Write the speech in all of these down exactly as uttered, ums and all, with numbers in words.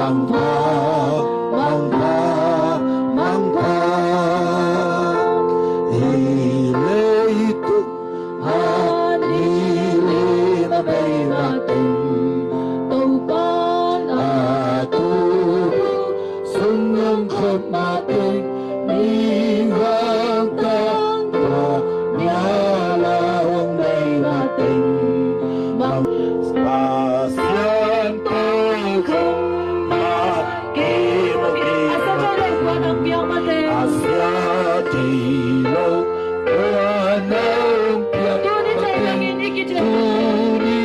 Mangpha, mangpha, mangpha. Hih leitung a ni lim a bei mateng, Topa na tu sung ong khop mateng, mi hang tang tua, mia la ong bei mateng, mang Pasian te khop ma. Asia thei lo tua nong piak mate. Tuni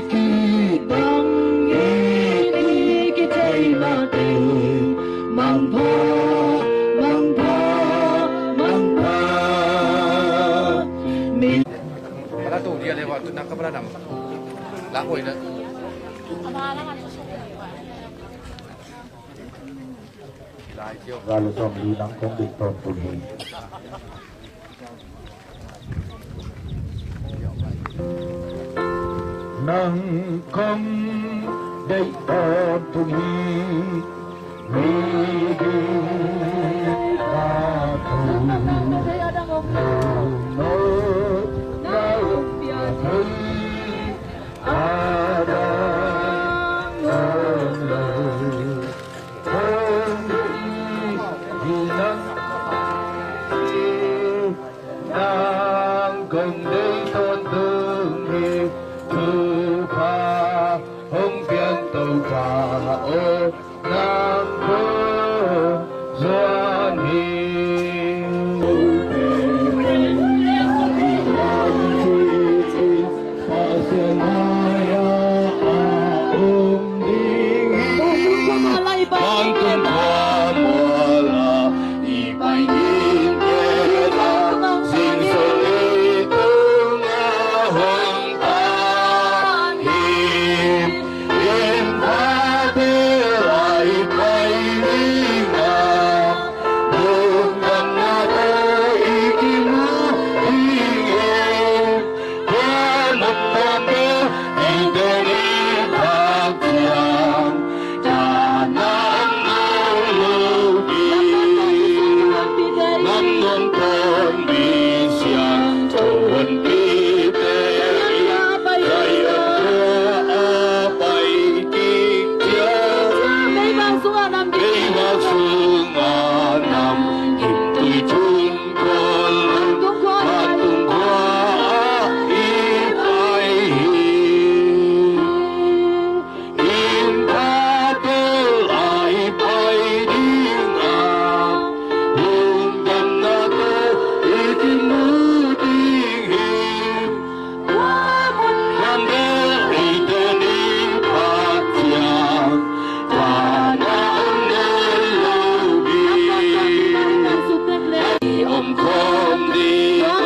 kiteng i kithei mate. Mangpha, mangpha, mangpha. Mi. Para tu dia lewat tu nak ke para dam. Lah, oi, dah. Za le sawmli nang kong deih tawntung hi. Nang kong deih tawntung hi. Mi ding ka thong. No, no, no, no. A dang om lo. Kong deih hi nang, nang kong deih tawntung hi. Thupha hong piang Topa aw, nang kong zuan hi. Pasian mai-ah a om ding hi. Vantung khua mual-ah i pai ding hi. Singsulh i tungah hong pan hi. Inn pha tel ah i pai ding a, lungdamna tawh i kimu ding hi. Tua mun nuam bel eite ni phak ciang, dahna om nawn lo ding. Nam nuam tawn mi siangtho honpite in, Zion khua a pai kik ciang, beivak sungah nam gimtui thun kol, vantung khua ah i pai hi. Inn pha tel ah i pai ding a, lungdamna tawh i kimu ding hi. Tua mun nuam bel eite ni phak ciang, dahna om nawn lo ding. I om khawm ding a,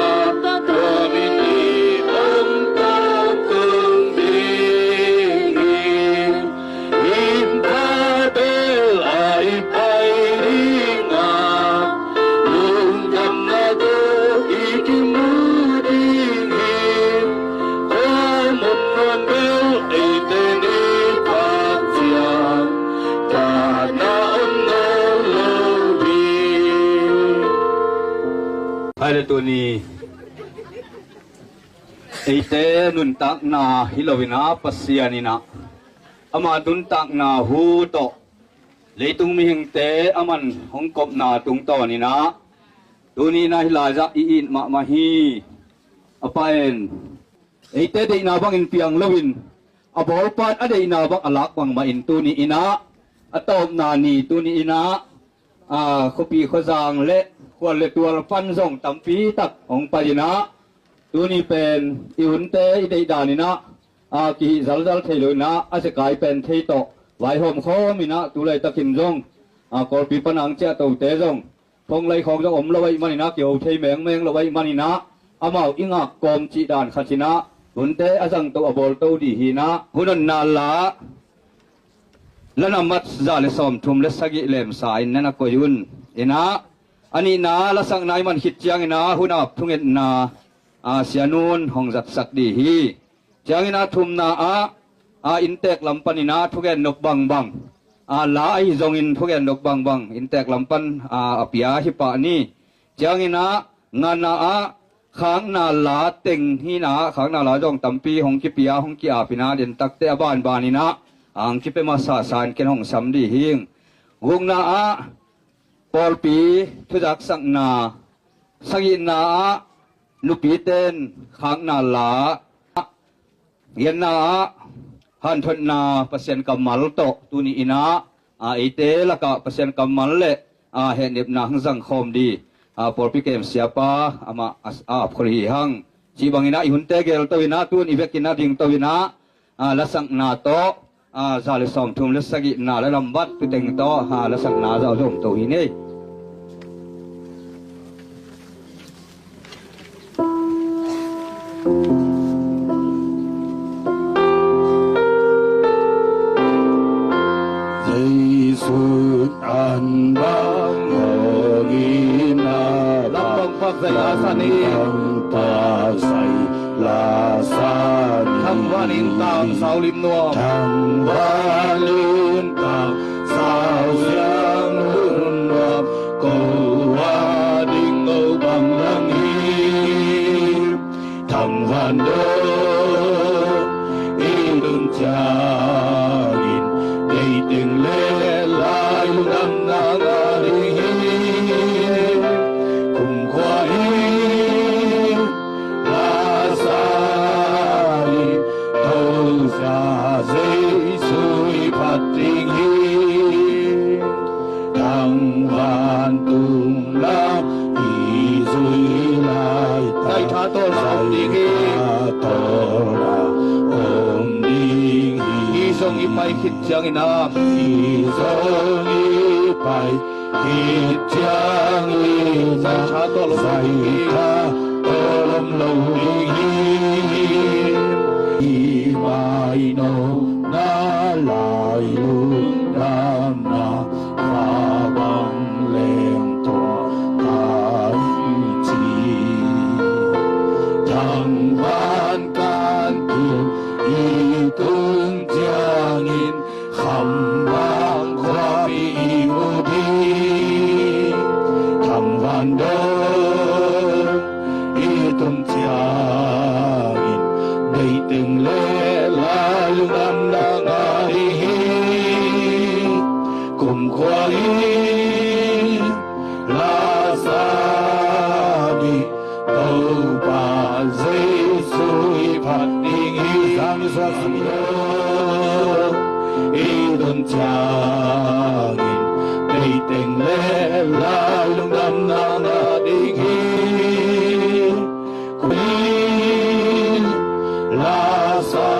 tua min i om tawntung ding hi. Inn pha tel ah i pai ding a, lungdamna tawh i kimu ding hi. Tua mun nuam bel eite ni phak ciang, dahna om nawn lo ding. Hai le tuni eite nuntakna hi lo in ah, Pasian in ah ama nuntakna hu tawh leitung mihingte a man hong kopna tungtawn in ah, tuni in ah hih lai-ah i it mahmah hi. A Pa in eite deihna bangin piang loin, a bawlpa'n a deihna bang a lak bangmah in tuni in ah, a tawpna ni tuni in ah, a, khuapi khuazang le khual le tual pan zong tampi tak hong pai in ah, tuni pen i hunte i deihdan in ah, a, kihih zalzal thei lo in ah, a zekai pen thei tawh vaihawm khawm in ah, tu laitakin zong, a, Kawlpi pan a hong ciahtote zong thong lai khawng zong om lo ahih manin ah, kiho thei mengmeng lo ahih manin ah, amau i ngak kawm cih dan khat in ah, hunte a zangto a bawlto dih hi in ah, hun honna la, la nambat za le sawmthum le sagih lemsa in na na koih un. In ah, a nihna lasakna i man khit ciangin ah, hun ap thungetna, a, Sia Nun hong zatsak dih hi. Ciangin ah thumna ah, a, inntek lam panin ah thugen nop bangbang, a, la ahi zongin thugen dok bangbang inntek lam pan, a, a pia hi pah ni. Ciangin ah, nganna ah khakna la teng hi-in ah, khakna la zong tampi hong kipia, hong ki-ap-in ah, den takte a banbanin ah, a, hong kipia masa sa in ken hong sam dih hing. Gukna ah pawlpi thuzaksakna, sagihna ah nupite in khakna la, giatna ah hanthotna Pasian kammal tawh tuni-in ah, a, eite lakah Pasian kammal le, a, hehnepna hong zangkhawm dih, a, pawlpi kem siapa amah a, a, ap khol hi hang. Cih bangin ah i hunte gelto-in ah, tu-in i vekin ah dingto-in ah, a, lasakna tawh, a, za le sawmthum le sagihna le lambat tu teng tawh, a, lasakna za zomto hi ni. 耶穌 An bang hong ina, lam bang pak zai la sa ni. Bang pak zai la sa ni. Thangvan in tang sau lim nuam. Thangvan in tang sau siang nun nuam. Ko a ding ko bang lang hi. Thangvan dong i tun ciangin, deiteng le lai lungdamna ngah ding hi. Kumkhua hi, la sa hi, Topa Jesu i phat ding hi. Thangvan tung lam i zui lai tak, Zaitha tawlna om ding hi. Zaitha tawlna om ding hi. I zong i pai khit ciangin ah, i zong i pai khit ciangin ah, Zaitha tawl om ding hi. Zaitha tawl om lo ding hi. I mai no na lai lungdamna, va bang leng tua ka i ci. Thangvan kan tu i tun ciangin, kham bang khuapi i mu ding. Thangvan dong i tun ciangin, deiteng le lai lungdamna ngah ding hi. Kumkhua hi, la sa hi, Topa Jesu i phat ding hi. Zang suak sung lo i tun ciangin, deiteng le lai lungdamna ngah ding hi. Kumkhua hi, la sa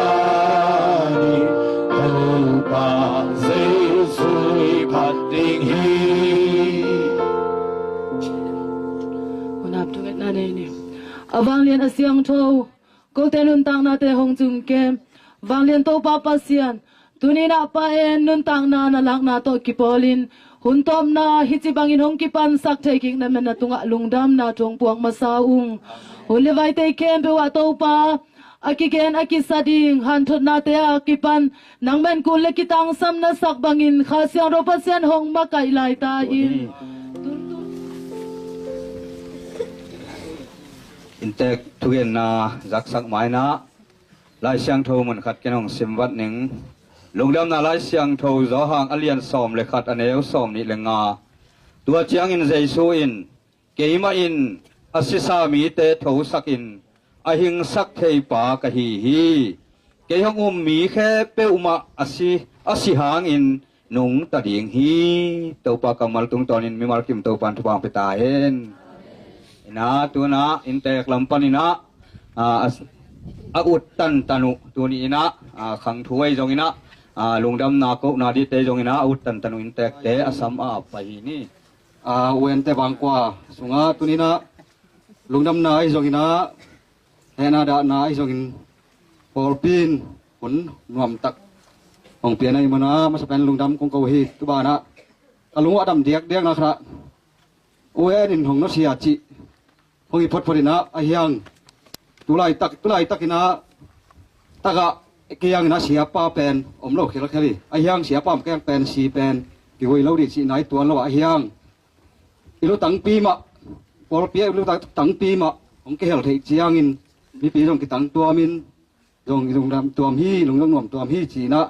hi, Topa Jesu i phat ding hi. Hun ap thungetna nei ni. A vanglian a siangtho, kote nuntaknate hong zumkem vanglian Topa Pasian, tuni-in ah Pa en nuntakna na lakna tawh kipawlin, hun tawpna hih ci bangin hong kipansak thei kik na men na tungah lungdamna thu hong puak masa ung. Hun le vaite khempeuh ah Topa, a kigen a kisa ding hanthotnate a kipan nang men kul le kitangsam na sak bangin Kha Siangtho Pasian hong makaih lai ta in. Inntek thugenna zaksak ma-in ah, Lai Siangtho mun khat ken hong simvat ning. Lungdamna Lai Siangtho Johan a lian sawm le khat, a neu sawm nih le nga. Tua ciangin Jesu in, keimah in a sisa mite thosakin a hingsak thei pa ka hi hi. Kei hong um mi khe peuhmah a si, a si hangin nungta ding hi. Topa kammal tungtawnin mimal kim Topa in thupha hong pia ta hen. Ina, tu-in ah inntek lam panin ah, a, a, a ut tantan uh, tuni-in ah, a, khang thu ahi zongin ah, a, lungdamna kohna dite zongin ah, a ut tantan uh inntekte a sam a ap pai hi ni. A, U N te bangkua sungah tuni-in ah lungdamna ahi zongin ah, hehna dahna ahi zongin, pawlpi in hun nuamtak hong pian ahih manin ah, masa pen lungdam kong ko hi. Tu banah ka lung uh a dam diakdiakna khat ah, U N in hong nusia cih hong hi photphot in ah, a hiang, tulaitak, tulaitak in ah, tagah Kei hangin a siapa pen om lo khelkhel hi. Ahi hang siapa om kei hang pen si pen kigui lo dih cihna i tuan lo ah, ahi hang i lutangpi mah, pawlpi ah i lutangpi mah hong kihel theih ciangin mipi zong kitang tuamin zong i lungdam tuam hi, lungdam nuam tuam hi cinah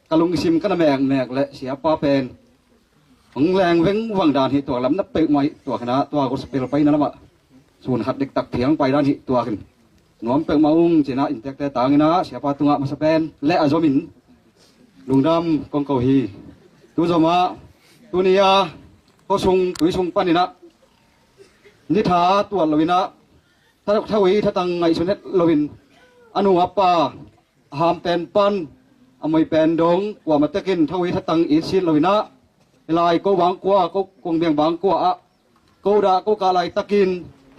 ka lungsim ka na mekmek le siapa pen hong leng vengvang dan hi. Tua lam na peuhmah hi. Tua khanah tua gospel paina lamah sun khat diktak thiang pai dan hi. Tua khin nuam peuhmah ung cinah inntekte tanginah siapa tungah masa pen le a zomin lungdam kong ko hi. Tu zomah tuni a khuasung tuisung paninah ni tha tuat loinah tha, thawi thatang ngaihsun het loin a nu a pa a ham pen pan a moi pen dong kuamah tekin thawi thatang itsit loinah hi lai ko bangkua, ko kongbiang bangkua ah ko dah ko kah laitakin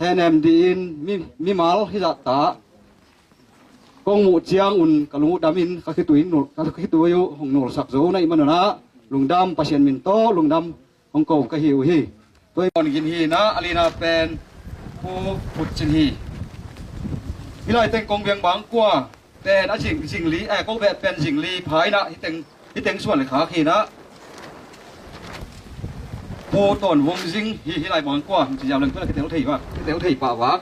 henem dihin mi, mimal hizahta kong muh ciangun ka lung uh damin ka khitui, ka khitui uh hong nulsak zo na ih manunah lungdam, Pasian min tawh lungdam hong ko ka hi uh hi. Tua i pawn gin hinah a lina pen Pu Put Cin hi. Hi lai teng kongbiang bangkua pen a zing, zingli, eh, ko beh pen zingli phainah hi teng, hi teng suan le khak hinah Pu Tawn Vung Zing hi. Hi lai bangkua ci ziau leng tua kitel thei vak, kitel thei pah vak.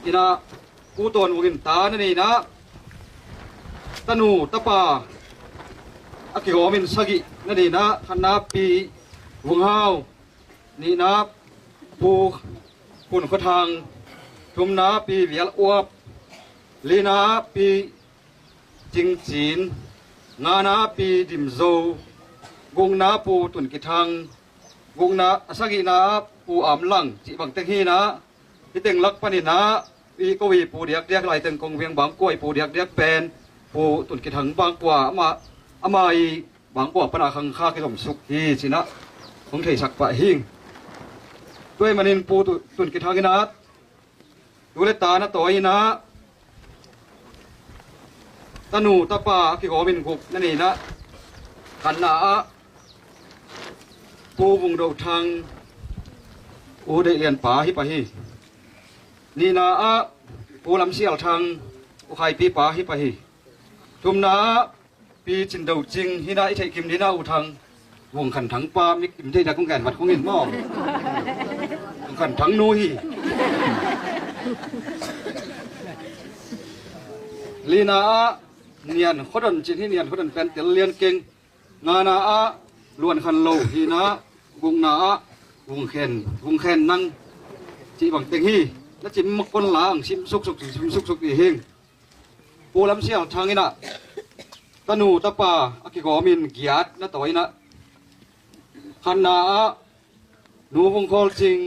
Hinah Pu Tawn Vung in ta na nei inah tanu tapa a kigawmin sagih na nei inah khatna Pi Vung Hau, nihna Pu Khun Khua Thang, thumna Pi Vial Uap, lina Pi Cing Cin, ngana Pi Dim Zo, gukna Pu Tun Ki Thang, gukna, a sagihna Pu Am Lang cih bang teng hinah hi teng lak paninah i ko i Pu Diakdiak, lai teng kongbiang bangkua i Pu Diakdiak pen Pu Tun Ki Thang bangkua ama, ama i bangkua pana khangkha kizomsuk hi cinah hong theisak pah hing. Tua ih manin Pu Tu, Tun Ki Thang inah tu le ta na tawi inah tanu tapa a kigawmin guk na nei inah khatna ah Pu Vung Do Thang, U Deih Lian pa hi pah hi. Nihna ah Pu Lam Sial Thang, U Khaipi pa hi pah hi. Thumna ah Pi Cin Do Cing hinah i theih kim dina U Thang, Vung Khan Thang pa, mi kim theih dak kong gen vat kong in maw, Vung Khan Thang nu hi. Lina ah Nian Khuadon Cin hi. Nian Khuadon pen tel lian keng. Ngana ah Luan Khan Lo hinah gukna ah Vung Khen, Vung Khen Nang cih bang teng hi. Na cim mak kon la ang, sim suksuk, sim suksuk i hing. Pu Lam Sial Thang inah tanu tapa a kigawmin giat na tawi inah khatna ah Nu Vung Khawl Cing,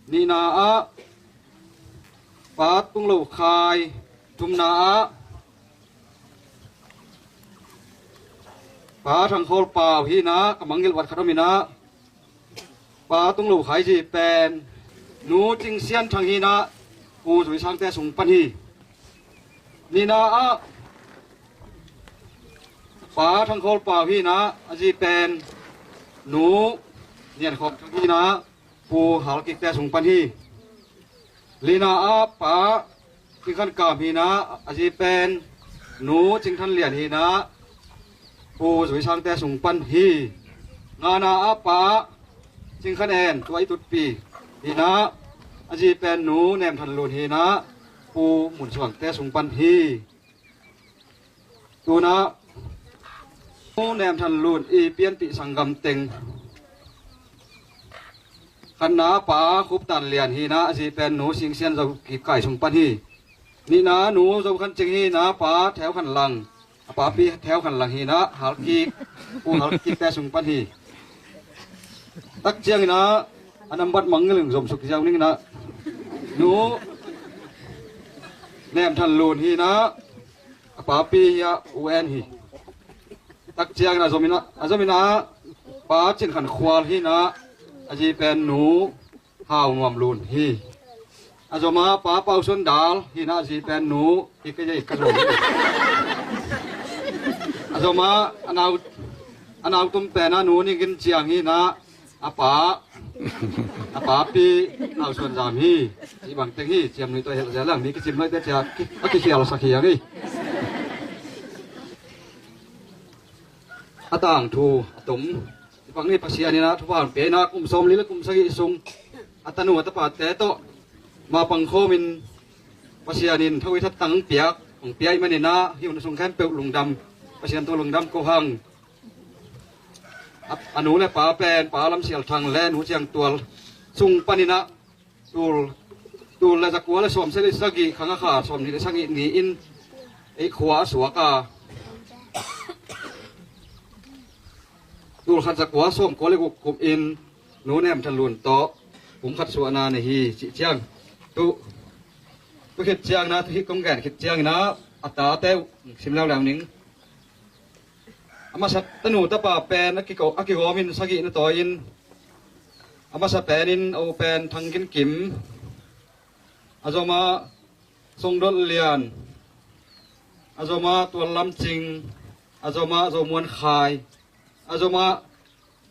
nihna ah Pa Tung Lo Khai, thumna ah Pa Thang Khawl Pau hinah ka mangngilh vat khat om inah Pa Tung Lo Khai zi pen Nu Cing Sian Thang hinah Pu Zui Sangte sung pan hi. Nihna ah Pa Thang Khawl Pau hinah a zi pen Nu Nian Khawk Thang hinah Pu Hal Kikte sung pan hi. Lina ah Pa Cing Khan Kam hinah a zi pen Nu Cing Than Lian hinah Pu Zui Sangte sung pan hi. Ngana ah Pa Cing Khan En, tua i tutpi hinah a zi pen Nu Nem Than Lun hinah Pu Mun Suangte sung pan hi. Tunah Nu Nem Than Lun i pianpih sanggam teng khatna Pa Khup Tan Lian hinah a zi pen Nu Sing Sian Zo Kik Kai sung pan hi. Nihna Nu Zo Khan Cing hinah Pa Theu Khan Lang, a papi Theu Khan Lang hinah Hal Kik, Pu Hal Kikte sung pan hi. Tak cianginah a nambat mangngilh zomsuk ziau ninginah Nu Nem Than Lun hinah a papi hi a, U En hi. Tak ciangin a zomin a, a zomin a Pa Cin Khan Khual hinah a zi pen Nu Hau Nuam Lun hi. A zoma Pa Pau Suan Dal hinah a zi pen Nu hi ka, ka zom hi. A zoma a nau, a nau tum pen a Nu Ni Gin Ciang hinah a pa, a papi Hau Suan Zam hi. Cih bang teng hi. Ciam nuih tua helh zel lang, mi kicim nuih te cia a kikhialsak hi ang hi. A tangthu a tom. Hih bang hi Pasian in ah thupha hong pia in ah, kum sawmli le kum sagih sung a tanu a tapate tawh mapang khawmin Pasian in thokhat thatang piak hong pia ahih manin ah hih hun sung khempeuh lungdam, Pasian tawh lungdam ko hang. A, a nu le pa pen, Pa Lam Sial Thang le Nu Ciang Tual sung panin ah tul, tul le zakua le sawmsagih le sagih, khang a kha sawmnih le sagih ni-in ei khua a suak a, tul khat zakua sawmkua le guk kum in Nu Nem Than Lun tawh kum khat suahna nei hi cih ciang, tu, tu khit ciang in ah, tu hih kong gen khit ciang in ah a tate uh sim leuleu ning. A masa tanu tapa pen a kiko, a kigawmin sagih na tawi-in, a masa penin a u pen Thang Gin Kim, a zomah Song Dot Lian, a zomah Tual Lam Cing, a zomah Zo Muan Khai, a zomah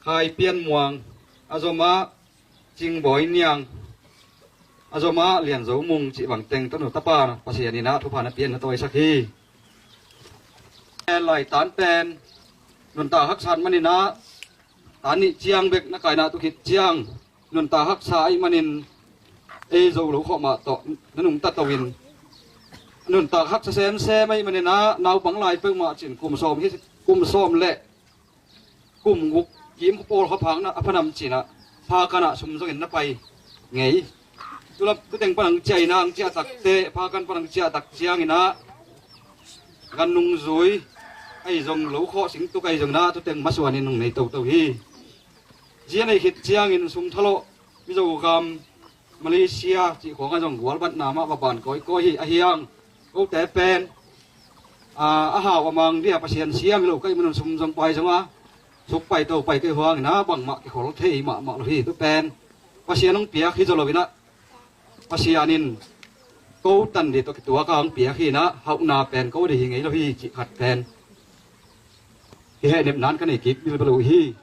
Khai Pian Muang, a zomah Cing Bawi Niang, a zomah Lian Zo Mung cih bang teng tanu tapa Pasian in ah thupha na pia in na tawisak hi. Laitan pen nuntak haksa ahih manin ah, tan nih ciang bek na kai in ah, tu khit ciang nuntak haksa ahih manin ei zo lo khawh mah tawh na nungta to-in, nuntak haksa semsem ahih manin ah naupang lai peuhmah cin kum sawm hi, kum sawm le kum guk kim pawl kha phak na a phanam cin ah, phakan ah sum zongin na pai ngei. Tulap tuteng pan ang ciah in ah, ang ciah takte, phakan pan ang ciah tak ciangin ah, gan nung zui ahi zong, lo khawh sing tuk ahi zongin ah, tuteng masuanin nung nei toto hi. Zia nei khit ciangin sum thalawh, Mizo gam, Malaysia cih khawng ah zong gualbatna mah va ban kawikawi hi. A hiang kote pen, a, a hau a mang dia Pasian siam hi lo ka hih manun sum zong pai zong a, suk pai to pai ka hih hangin ah bangmah kikhol thei mahmah lo hi. Tu pen Pasian hong piak hi zaw lo-in ah, Pasian in ko tan ding tawh kituak a hong piak hi-in ah, hauhna pen ko ding hi ngei lo hi cih khat pen hi, hehnepna in ka nei kik bilbel uh hi.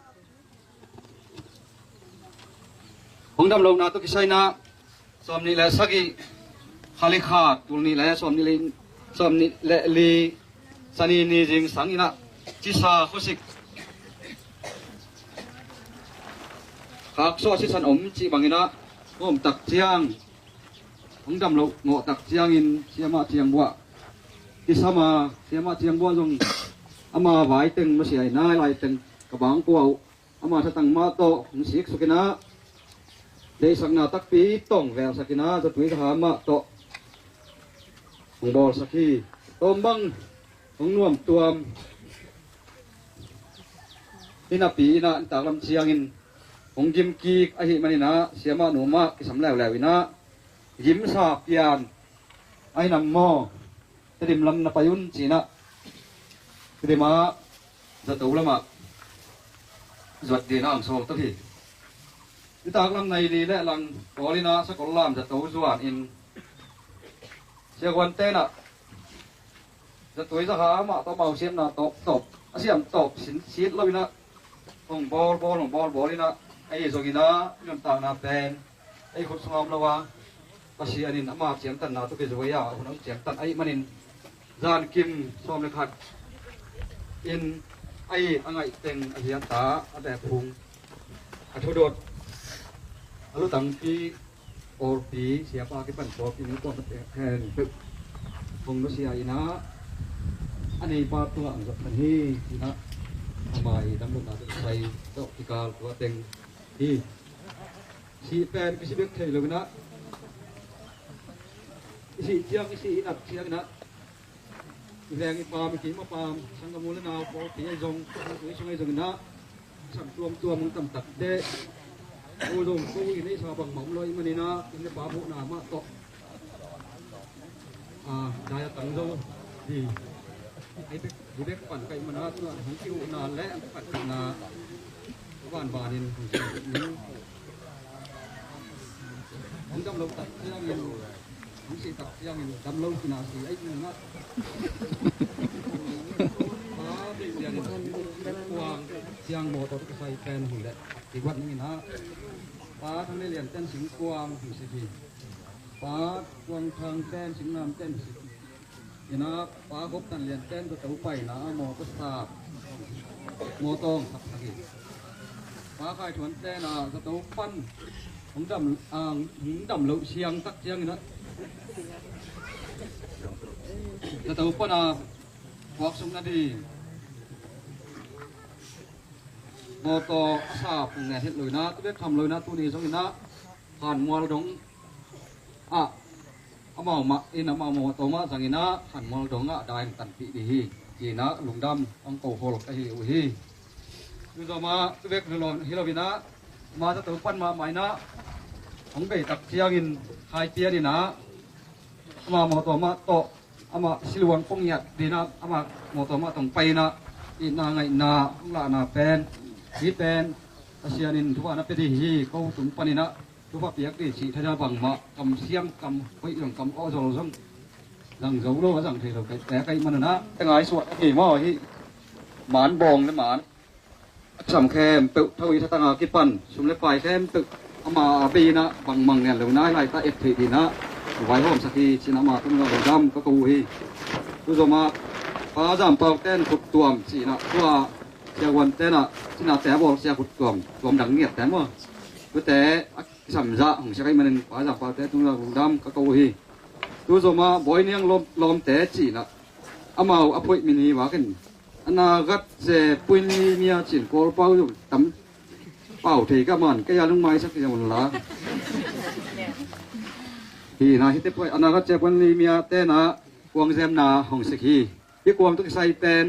Hong dam lohna tawh kisai-in ah, sawmnih le sagih, kha li khat, tul nih le sawmnih le, sawmnih le li, Sani ni zingsang in ah, Cisa khuasik, Khaksuah sisan om cih bangin ah, hong om tak ciang, hong dam loh ngawh tak ciangin Siamah Ciang Buah kisam a, Siamah Ciang Buah zong ama vai teng nusia-in ah, lai teng ka bang kua uh, ama thatang mah tawh hong siksuk in ah, deihsakna takpi tawh hong velsak in ah, zatui zaha mah tawh hong bawlsak hi. Tawm bang hong nuamtuam hi napi-in ah, nuntak lam ciangin hong gim kik ahih manin ah, siamah nu mah kisam leuleu-in ah, gimsa pian ahi nam maw, Tedim lam na pai un ci-in ah, Tedim ah zato lamah zuat dingin ah hong sawl to hi. Nuntak lam nai li le lang pawl in ah sakol lam zato zuanin, siaguante'n ah zatui zaha mah tawh amau siamna tawp tawp, a siam tawp sin sit lo-in ah, hong bawl bawl, hong bawl bawl in ah, ahi zongin ah nuntakna pen ei khut sungah om lo a, Pasian in ama ciangtanna tawh kizui a, a hun hong ciangtan ahih manin, zankim sawm le khat in a it a ngaih teng, a ziata, a beh phung, a thudot, a lutangpi, pawlpi, siapa kipan pawlpi, nu pawlpi khempeuh hong nusia in ah, a neipa tungah hong zat khan hi ci-in ah, ama i damlohna tawh kisai tawh kikal tua teng hi. Sih pen kisi bek thei lo-in ah, i sih ciang, i sih i nat ciangin ah, i veng i paam, i kim a paam, sanggam u le nau pawlpi ahi zong, i sung ahi zongin ah, sam tuamtuam hong tam takteh, ko zong ko i neihsa bangmah om lo ahih manin ah, i nu le pa buhna mah tawh, a, dai a tang zo hi. Ei bek, hi bek pan ka hih manin ah, tu-in hong kihuhna le hong kipatkhiatna a banbanin hong siang ning. Hong dam lo tak ciangin, hong si tak ciangin, dam lo kina si, ei, ning ah. Pa Pasian in kuang siang mawtaw tawh kisai pen hun le kiguat ning in ah, Pa Thang Nei Lian ten singkuang hong sik hi. Pa Kuang Thang ten singnam ten hong sik hi. In ah, Pa Khop Tan Lian ten zato paina a mawtaw sap Mawtaw hong saksak hi. Pa Khai Thuan ten ah zato pan hong dam, ah, hong dam loh siang tak ciangin ah zato pan ah puak sung na ding mawtaw a sa pung nen het lo in ah, tu bek tham lo in ah, tuni zong in ah Khan Mual dong ah amau mah in amau mawtaw mah zang in ah Khan Mual dong ah dai hong tanpih ding hi, ci in ah lungdam hong ko khol ka hi uh hi. Tu zawh mah tu bek hi lo, hi lo in ah ama zato pan mahmah in ah hong bei tak ciangin Khai Pian in ah ama mawtaw mah tawh amah siluang pong ngiat ding in ah ama mawtaw mah tawh hong pai in ah itna ngaihna hong lahna pen, hih pen Pasian in thupha na pia ding hi, ko tung pan in ah thupha piak ding cih thadah bangmah kam siam kam hoih zong kam aw zol zong zang zo lo, a zang thei lo ka hih man un ah, te ngai suah hi maw, hih maan bawng le maan a kisam khempeuh, tho i thatang a kipan sum le pai khempeuh ama a bei in ah bangmah ngen lo nai lai ta et theih ding in ah vaihawmsak hi, ci in ah ama tungah lungdam ka ko uh hi. Tu zawh mah Pa Zam Pau ten khut tuam ci in ah, tua Sia Guan ten ah cinate a bawl sia khut tuam, tuam dang ngiat te maw, tute a kisam zah hong sia ka hih manin Pa Zam Pau te tungah lungdam ka ko uh hi. Tu zawh mah Bawi Niang lawm, lawmte ci in ah amau a phoih min hi vak in, a na gat ce puin li mia cin Kawl pau zong tam pau thei ka man, kei a lungmaisak hi zong la. Hi na hite phoih, a na gat ce puin li mia ten ah kuang zemna hong sik hi. Hih kuang tawh kisai pen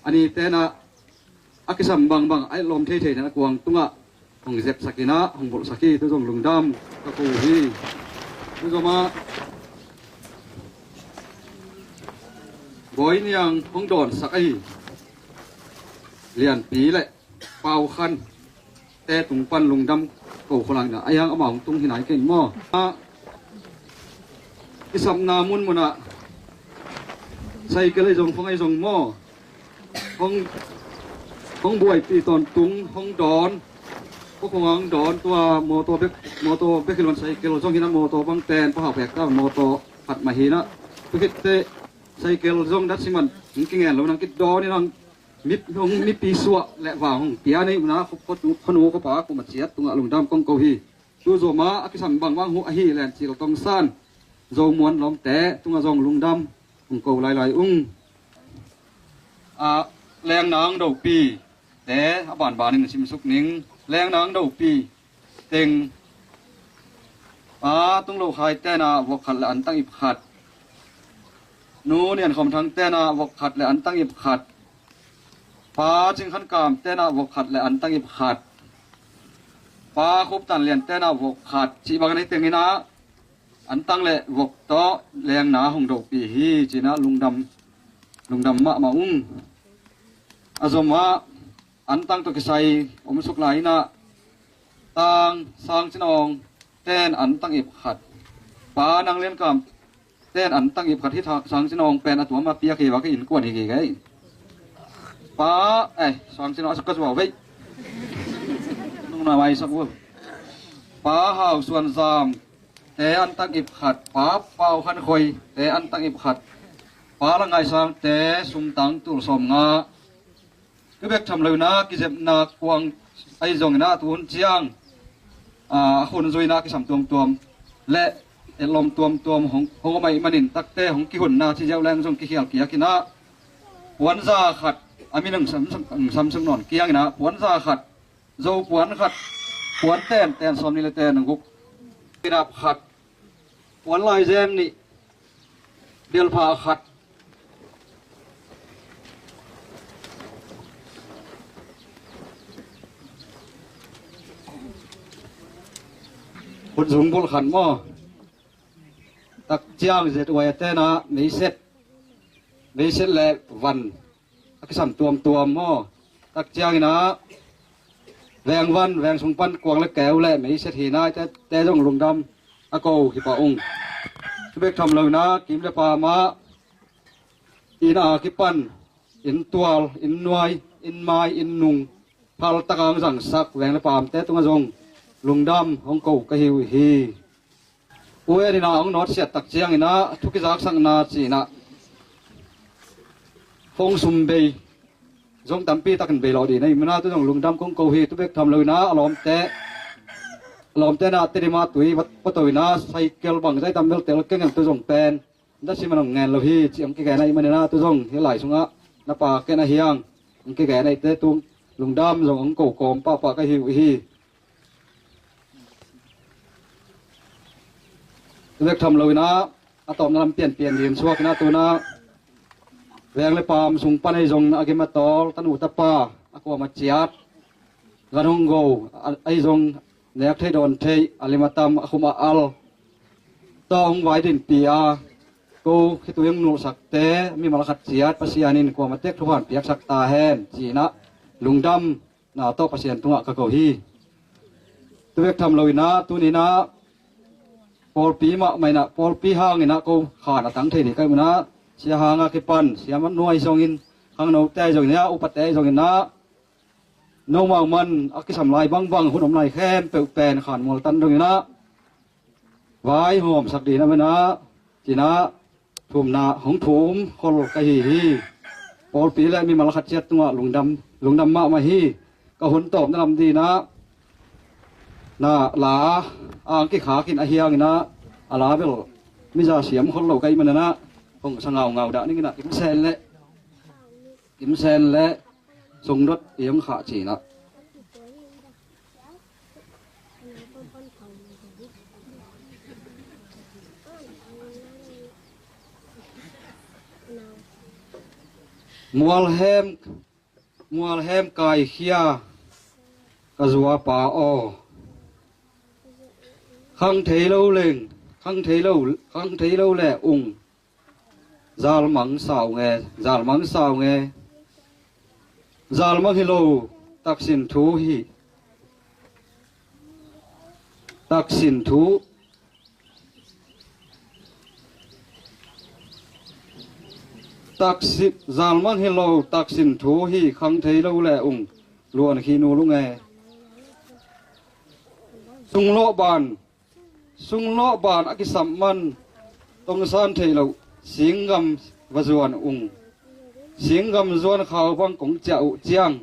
a ni ten ah a kisam bangbang a lawm theithei na kuang tungah hong zepsak in ah hong bolhsak hi. Tu zong lungdam ka ko uh hi. Tu zawh mah Bawi Niang hong dawnsak ahi Lianpi le Pau Khan te tung pan lungdam ko khol ing in ah, a hiang amau hong tung hi nai kei maw. A kisapna munmun ah cycle ahi zong, phone ahi zong maw, hong, hong buaipih tawntung, hong dawn, ko khong hong dawn, tua mawtaw bek, mawtaw bek hi lo in cycle zong hi in ah, mawtaw bang pen Pa Hau Phek ta mawtaw khat mah hi in ah, tu khit teh cycle zong dat siman hong kingen lo in ah, hong kidawn in ah, mi, hong mipi suah le vang hong pia nei un ah, khuanu khuapa kum a ciat tungah lungdam kong ko hi. Tu zawh mah a kisam bangbang uh ahi Len Cil Tong San, Zo Muan lawmte tungah zong lungdam hong ko lailai ung. A, Leng Nang Dopi te a banbanin simsuk ning. Leng Nang Dopi teng Pa Tung Lo Khai ten ah vok khat le antang ip khat, Nu Nian Khom Thang ten ah vok khat le antang ip khat, Pa Cing Khan Kam ten ah vok khat le antang ip khat, Pa Khup Tan Lian ten ah vok khat, cih bangin ahi teng in ah antang le vok tawh Leng Na hong dopih hi, ci in ah lungdam, lungdam mahmah ung. A zom ah antang tawh kisai om suk lai in ah Tang Sang Cin Awng ten antang ip khat, Pa Nang Lian Kam ten antang ip khat. Hih Sang Cin Awng pen a tuam a piak hi vak, innkuan hi gige. Pa, eh, Sang Cin Awng a sak ka zuau vei. Nung na mai sak uh. Pa Hau Suan Zam te antang ip khat, Pa Pau Khan Khoi te antang ip khat, Pa La Ngai Sang te sum tang tul sawm nga. Tu bek tham lo in ah kizepna kuang ahi zongin ah tu hun ciang, a, a hun zui in ah kisam tuamtuam le etlawm tuamtuam hong, hong om ahih manin takte hong kihunna ci ziau leng zong kikhial kiak in ah puanza khat, a min hong sam, sam, hong sam suk nawn kiang in ah puanza khat, Zo puan khat, puan ten, ten sawm nih le ten guk, kinap khat, puan laizem nih, delpha khat, hun zung bulh khat maw? Tak ciang zet uai a ten ah meiset, meiset le van a kisam tuamtuam maw? Tak ciangin ah veng van, veng sung pan kuang le keu le meiset hi nai te, te zong lungdam a ko hi pah ung. Tu bek tham lo in ah kim le paam ah inn a kipan, inn tual, inn nuai, inn mai, inn nung phal tak a hong zangsak veng le paamte tungah zong lungdam hong ko ka hi uh hi. U En in ah hong nawtsiat tak ciangin ah thu kizaksakna ci in ah phone sum bei, zong tampi takin bei lawh dih na hih manin ah tu zong lungdam kong ko hi. Tu bek tham loin ah a lawmte, a lawmte na Tedim ah tui va, va to in ah cycle bangzah tam bel tel keng in tu zong pen da sim a nong ngen lo hi, ci hong kigen ahih manin ah tu zong hih lai sungah na pa ken a hiang hong kigen ahihte tu lungdam zong hong ko kawm pahpah ka hi uh hi. Tu bek tham loin ah a tawpna lam pianpian ding suak in ah tu in ah veng le paam sung pan ahi zongin a gim a tawl, tanu tapa, a kuam a ciat, gan hong go, a, ahi zong nek theih dawn theih, a lim a tam, a khum a al tawh hong vai dinpi a, ko khitui hong nulhsakte mimal khat ciat Pasian in kuamah tek thupha hong piaksak ta hen ci-in ah lungdamna tawh Pasian tungah ka ko hi. Tu bek tham loin ah tuni in ah pawlpi mahmah in ah, pawlpi hangin ah ko khan a tang thei ding ka hih manin ah, sia hang a kipan, sia man nuai zongin, khangnote zongin ah, upate zongin ah, nomau man a kisam lai bangbang, hun om lai khempeuh pen khan mual tan dongin ah vaihawmsak ding a hih manin ah, ci in ah thumna hong thum khol ka hi hi. Pawlpi le mimal khat ciat tungah lungdam, lungdam mahmah hi. Ka hun tawpna lam ding in ah na la ang kikhak in a hiang in ah a la bel miza siam khol lo ka hih manin ah hong sa ngaungau dah ning in ah Kim Sen le, Kim Sen le Sung Dot i hong khah ci in ah. Mualhem, mualhem kaikhia ka zuapa aw. Khang thei lo leng, khang thei lo, khang thei lo le ung. Zalmang sau nge, zalmang sau nge. Zalmang hi lo, taksin thu hi. Taksin thu. Taksin, zalmang hi lo, taksin thu hi, khang thei lo le ung. Luan khi nu lu nge. Sunglawh ban, sunglawh ban a kisam man tongsan theih loh, singgam va zuan ung. Singgam zuan khau bang kong ciah uh ciang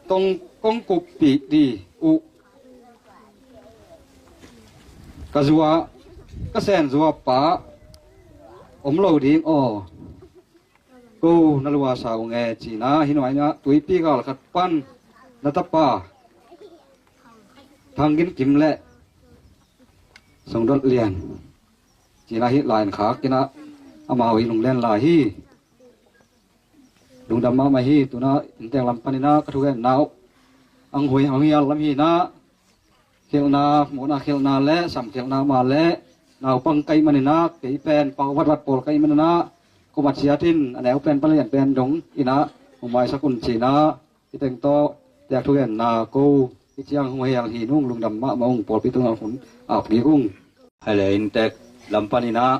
tong kong kuppih dih uh. Ka zua, ka sen zua pa om lo ding aw. Ko na lua sau nge ci-in ah hih nuai-ah tuipi gal khat pan na tapa Thang Gin Kim le Song Dot Lian ci-in ah hih lai-in khak in ah amau i lunglen lai hi. Lungdam mahmah hi. Tu-in ah inntek lam panin ah ka thugenna uh ang hui ang hial lam hi-in ah khelhna, muhna khelhna le sam khelhna mah le naupang ka hih manin ah kei pen pau vatvat pawl ka hih manin ah kuama ciat in a neu pen pan lian pen dong in ah hong maisak un ci-in ah hih teng tawh tek thugenna ko hih ciang hong hial hi nung. Lungdam mahmah ung. Pawlpi tungah hun ap gik ung. Hale inntek lam panin ah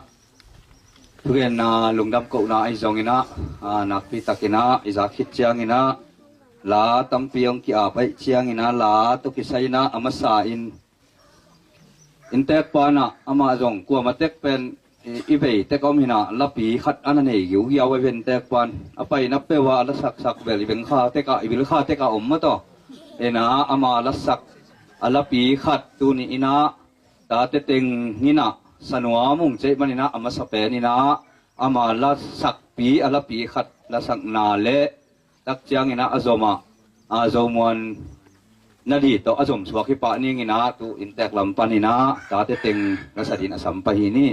thugenna lungdam kohna ahi zongin ah, a, nakpi takin ah i zak khit ciangin ah la tampi hong ki-ap ahih ciangin ah la tawh kisai in ah a masa in inntek pa in ah amah zong kuama tek pen i, i vei tek om in ah lapi khat a na nei giugiau a, inntek pa in a paina peuh ah a la saksak bel i bengkha tek ah, i bilkha tek ah om mah tawh. In ah ama la sak a lapi khat tuni in ah tate teng in ah sa nuam ung cih manin ah a masa pen in ah ama la sakpi a lapi khat la sakna le tak ciangin ah a zom ah, a, Zo Muan na di tawh a zom suak hi pah ning in ah tu inntek lam panin ah tate teng la sa dingin a sam pah hi ni.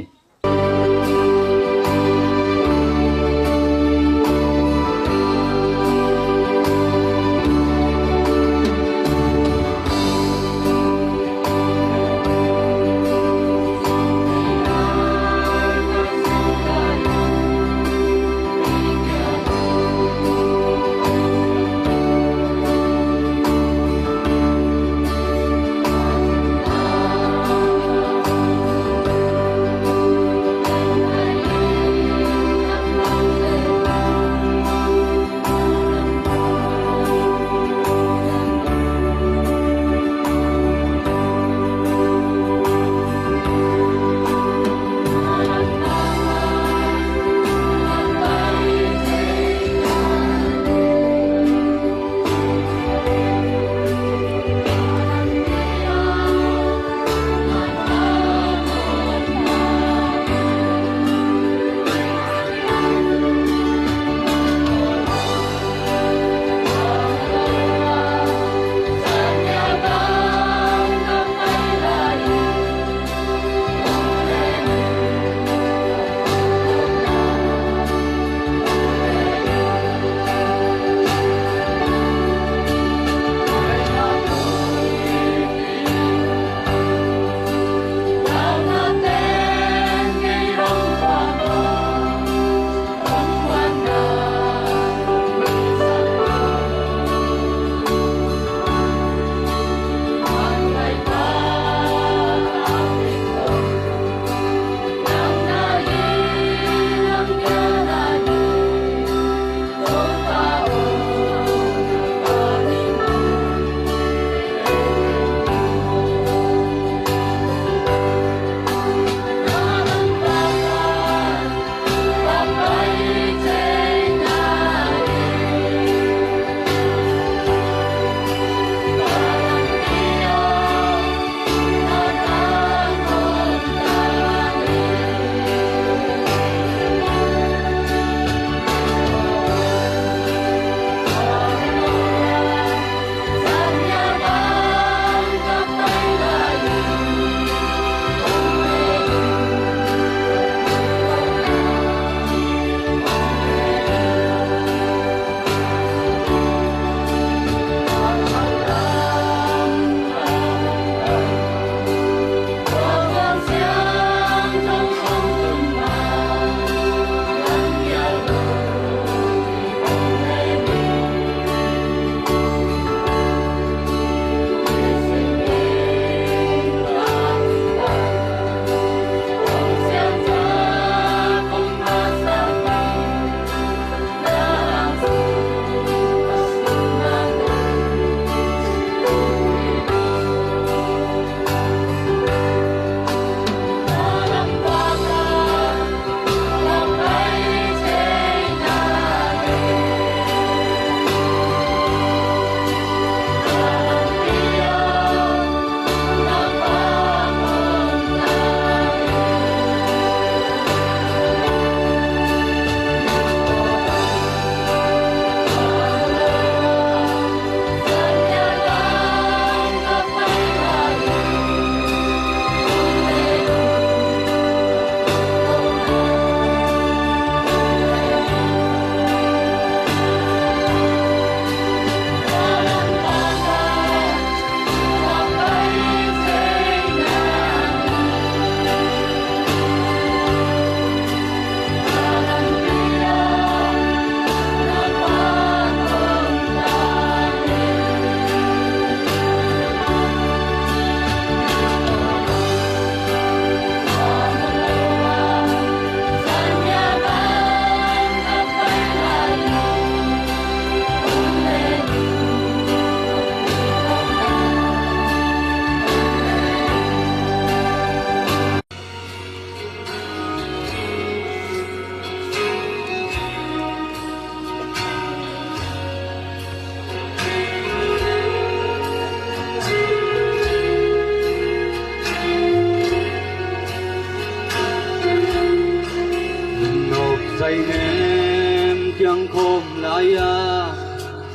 Ai nem kiang khawm lai-a,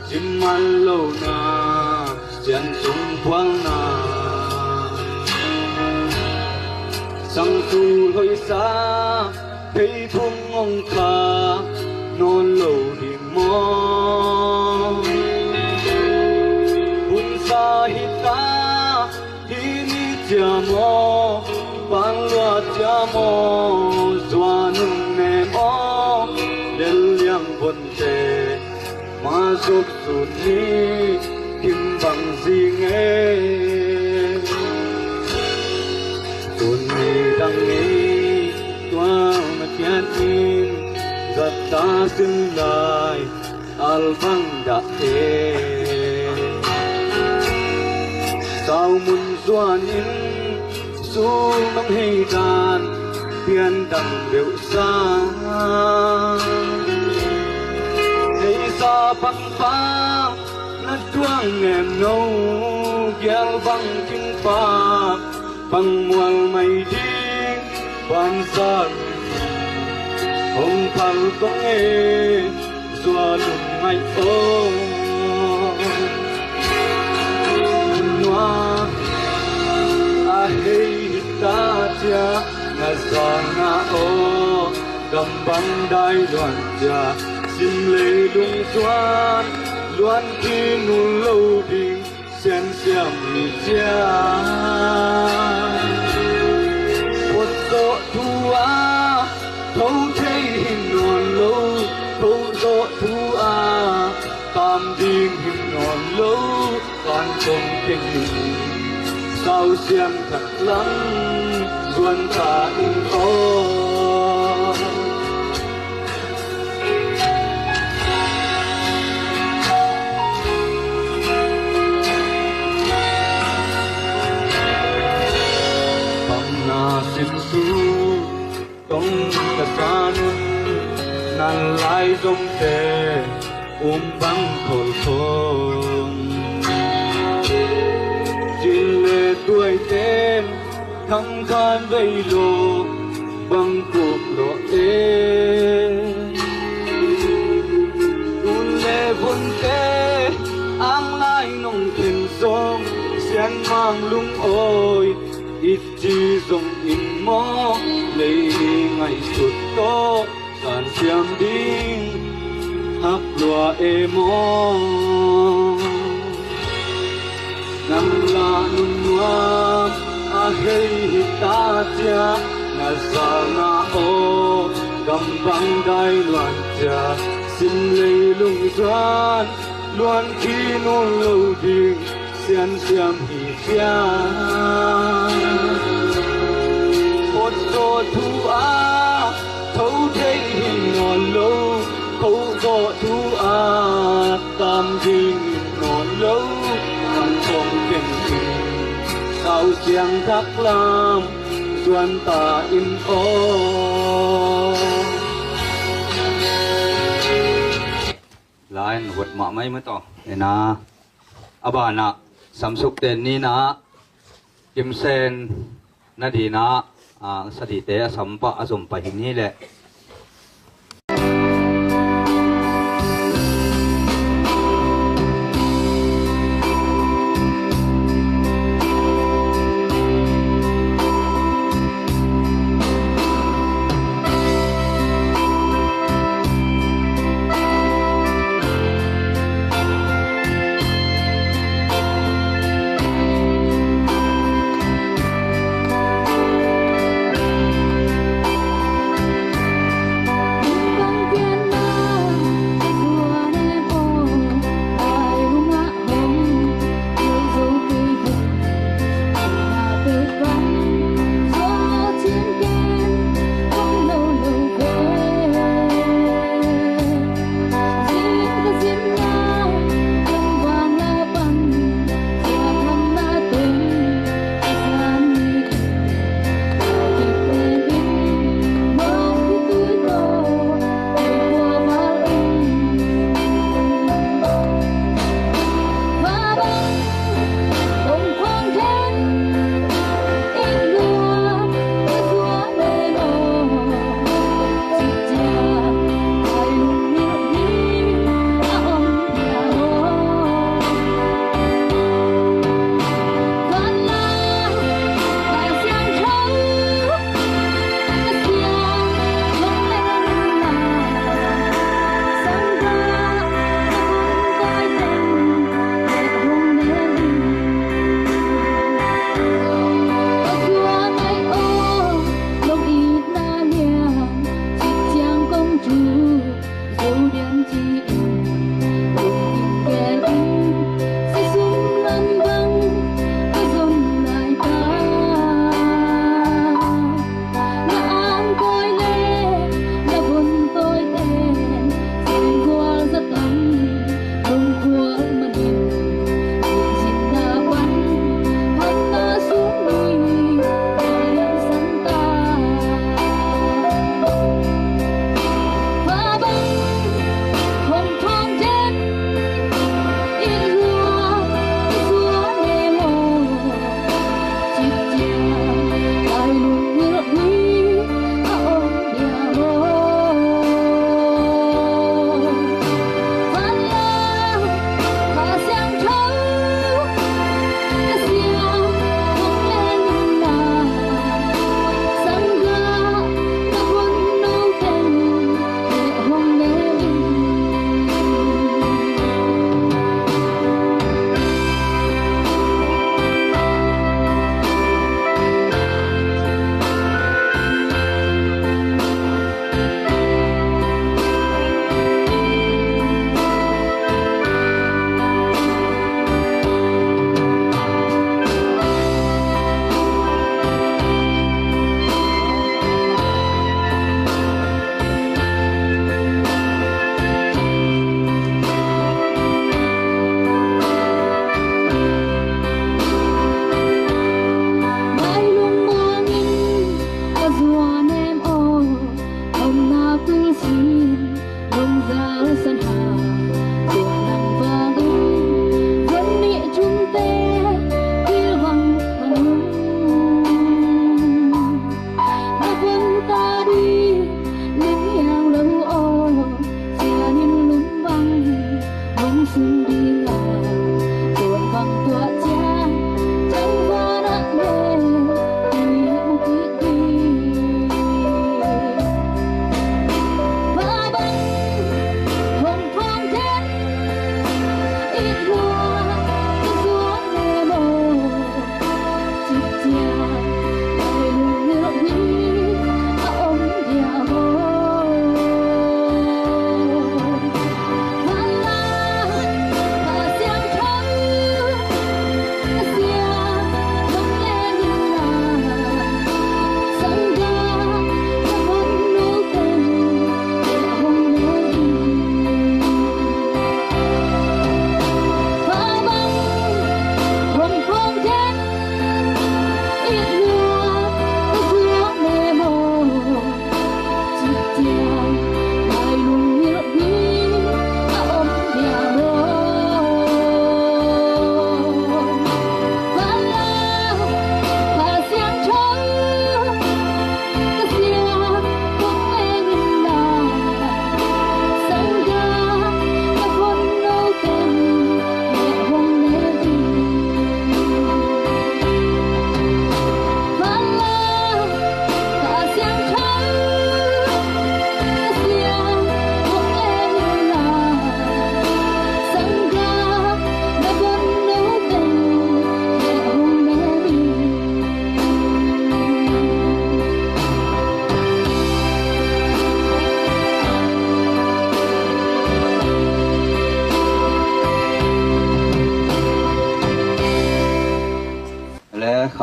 cimmal lohna, sian sung pualna, sangtu hoihsa, pheiphung hong kha nawn lo ding maw? Hunsa hita, hih ni cia maw, pan lua cia maw, zuan un ne maw, lel liang vonte, ma zop sun ni, kim bang zinge. Tun ni dang ni, tua na kiat in, zat ta sin lai, al bang dah e. Sau mun zuan in, sung nong hei dan, pian dang deuh sa. Hei sa pangpang, na tuang nem no, gial bang king pa, pang mual mai ding, ban sa hong phal kong e, zua lum ngai o. Nua a hei ta cia na za na o, gam bang dai luan cia, sim lei lung zuan, luan ki nu lo ding, sian siam ni cia. Pot zawh thu a, tho thei hi nawn lo, tho zawh thu a, tam ding hi nawn lo, kan kong keng in, sau siam thak lam, zuan ta in aw. Bang na sim su, tong ka sa nun, nan lai zongte, um bang khol khol. Cin le tuaite, kham khan vei lo, bang kuk lo e. Tun le vonte, ang lai nong khen song, sian mang lung oi, it ci zong in maw, lei ngaihsut tawh, san siam ding, hak lua e maw. Nang la nun nuam a hei hi ta cia, na za na aw, gam bang dai luan cia, sim lei lung zuan, luan ki nun lo ding, sian siam hi cia. Pot zawh thu a, tho thei hi nawn lo, kho zawh thu a, tam ding hi nawn lo, kan kong keng in, sau siang thak lam, zuan ta in aw. Lain vot mah mai mataw. Ena, a banah, samsuk ten nina, kimsen na dina, a, sadite a sampa, a zompa hi ni leh.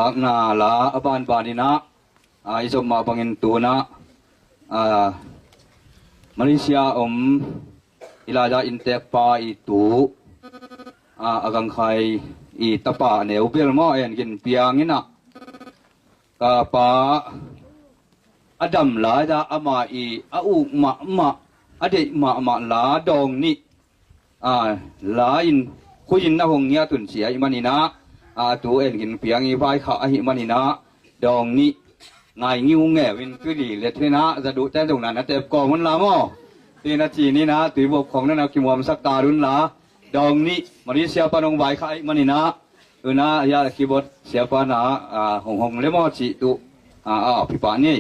Akna la a banbanin ah, a, i zop mah bangin tu-in ah, a, Malaysia om i laiza innteekpa i tu, a, a gangkhai i tapa a neu bel maw, en gin piangin ah, ka pa a dam laiza amah i a uk mahmah, a deih mahmah la dawng nih, a, la in khuiin na hong ngiat un ci ahih manin ah, a, tu en gin piang i vaikhak ahih manin ah, dawng nih ngai ngiungeu in tui li let hi-in ah, za duhte zong na na tep kawm un la maw. Tua na ci-in ah, tui bup khong na na kimuamsak ta un la, dawng nih Malaysia pan hong vaikhak ahih manin ah, tu-in ah, ya keyboard siapa na, a, hong hong le maw cih tu, a, a, pi pa ni.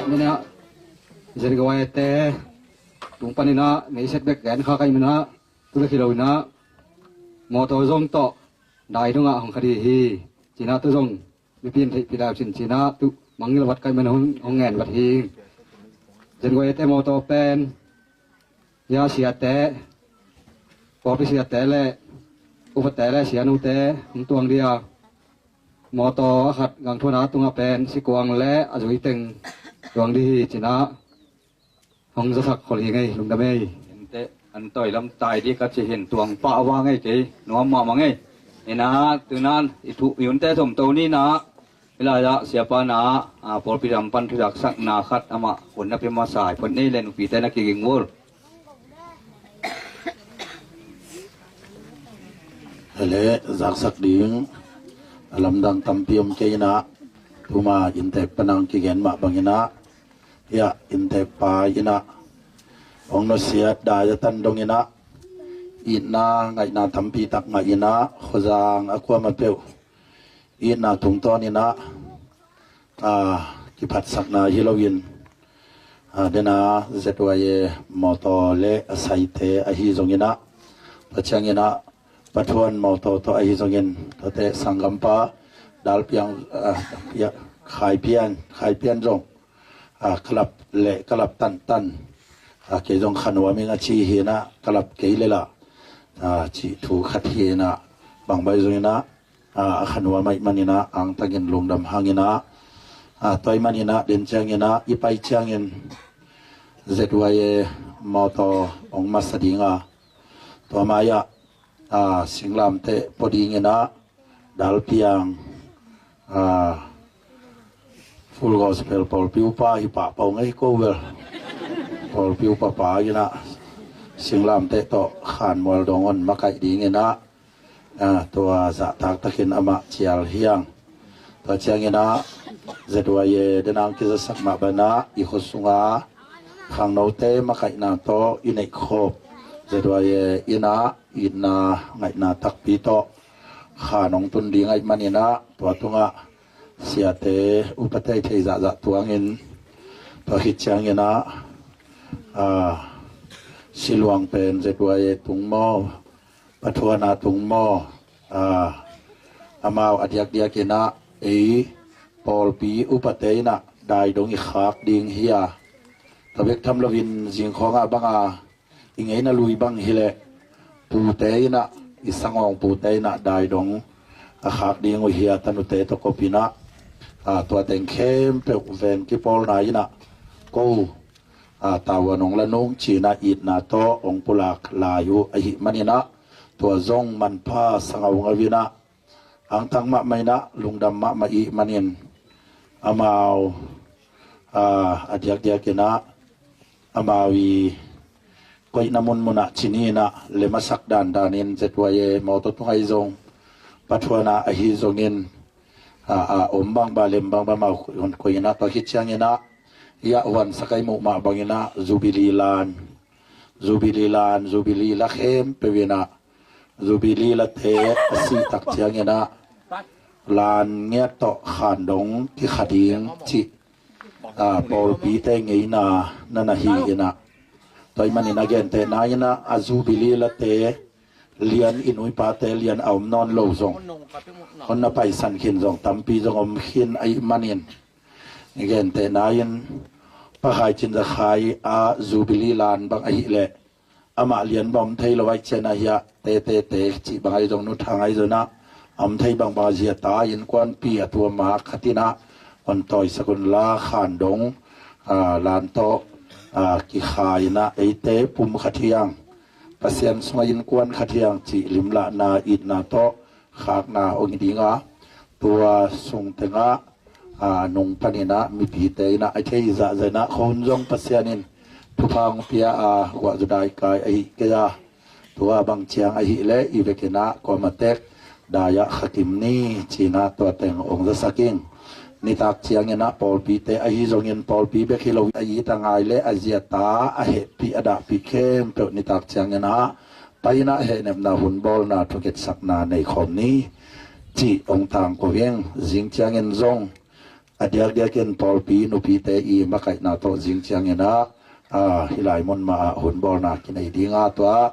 Tua ni-in ah, ZYA te tung panin ah, na i set bek gen kha ka hih manin ah, tu bek hi lo-in ah, mawtaw zong tawh dai dongah hong kha ding hi, ci-in ah tu zong mipi in theihpih lai uh cin ci-in ah tu mangngilh vat ka hih manin hong, hong ngen vat hi. ZYA te mawtaw pen, ya siate, pawlpi siate le upate le sianute hong tuang ding a, mawtaw a khat gangthuana tungah pen sikuang le a zui teng tuang ding hi, ci-in ah hong zasak khol hi ing ei, lungdam ei. Ente, an tawi lam tai ding ka ci hi-in tuang pah a vang ei, kei nuam mahmah ing ei. Hi-in ah, tu-in ah i thu i hunte zom to ni-in ah, hi lai-ah siapa na, a, pawlpi lam pan thuzaksakna khat amah hun na pia masa hi phot ni le, nupite na kiging vul. Hi leh, zaksak ding a lamdang tampi om kei in ah, tuma inntek pan hong kigen mah bangin ah, ya, inntekpa in ah hong nusiat dai a tan dongin ah, itna ngaihna tampi tak ngah in ah, khuazang a kuamah peuh itna tungtawnin ah, a, kiphatsakna hi loin, a, dena ZYA mawtaw le a saite ahi zongin ah, tua ciangin ah Pathuan mawtaw tawh ahi zongin, tuate sanggampa Dalpiang, a, Pia-, Khaipian, Khaipian zong, a, ka lap le ka lap tantan, a, kei zong kha nuam ing a ci hi-in ah, ka lap kei lel a, a, cih thu khat hi-in ah, bang baih zongin ah, a, a kha nuam ahih manin ah, angtangin lungdam hang in ah, a, tua ahih manin ah, den ciangin ah, i pai ciangin ZYA mawtaw hong masa ding a, tua mai-ah, a, singlamteh pua dingin ah, Dalpiang, ah, Full Gospel pawlpi upa hi pahpah ngei ko vel. Pawlpi upa pa in ah singlamteh tawh Khan Mual dong hong makaih dingin ah, ah, tua zahtak takin amah cial hi hang. Tua ciangin ah Z Y A denang kizasak mah banah i khua sunga khangnote makaihna tawh i neihkhop Z Y A in ah itna ngaihna takpi tawh Khan hong tun ding ahih manin ah, tua tungah siate upate thei zahzah tuangin, tua khit ciangin ah, ah, Siluang pen Z Y A tung maw, Pathuana tung maw, ah, amau a diakdiakin ah ei pawlpi upate in ah dai dong i khak ding hi a, tua bek tham loin zingkhawng ah bang a i ngeina lui bang hileh pute in ah, i sangawng pute in ah dai dong a khak ding uh hi a, tanute tawh kop in ah, ah, tua teng khempeuh veng kipawlna in ah ko, ah, tavuan hong la nung ci-in ah itna tawh hong pulak lai uh ahih manin ah, tua zong manpha sa ngaungau in ah, angtang mahmah in ah, lungdam mahmah ahih manin amau, ah, a diakdiakin ah amau i koihna munmun ah ci ni in ah, lem a sak dandanin Z Y A mawtaw tungah zong Pathuana ahi zongin, ah, ah, om bangbang lem bangbang amau koih in ah, tua khit ciangin ah i ah huansak a i muh mah bangin ah Jubilee lan, Jubilee lan, Jubilee la khempeuh in ah, Jubilee late a sih tak ciangin ah lan ngiat tawh Khan dong kikha ding cih, ah, pawlpite ngeina na na hi in ah, tua ahih manin a gentehna in ah a Jubilee late lian, i nu i pate lian a om nawn lo zong, hong na paisan khin zong tampi zong om khin ahih manin, gentehna in Pa Khai Cin Za Khai a Jubilee lan bang ahih leh amah lian bang om thei lo ahih ciangin ah, hiah Te Te Te cih bang ahi zong, Nu Thang ahi zong ah, a om thei bangbang a zia ta innkuanpi a tuam a khat in ah hong tawisak un la, Khan dong, ah, lan tawh, ah, kikha in ah eite pum khat hi hang, Pasian sungah innkuan khat hi hang cih limlahna, itna tawh khakna hong hi ding a, tua sung tengah, aa, nung panin ah mipite in ah a thei zahzah in ah, khuahun zong Pasian in thupha hong pia a, guah zu daikai ahih kei a, tua bang ciang ahih leh i vekin ah kuamah tek dai-ah khakim ni ci-in ah tua teng hong zasak ing. Nitak ciangin ah pawlpite ahi zongin, pawlpi bek hi lo, a it a ngai le a zia ta a hehpih a dahpih khempeuh nitak ciangin ah pai in ah hehnepna hun bawlna thungetsakna nei khawm ni cih hong tangko ing. Zing ciangin zong a diakdiakin pawlpi nupite i makaihna tawh zing ciangin ah, a, hih lai mun mah ah hun bawlna kinei ding a, tua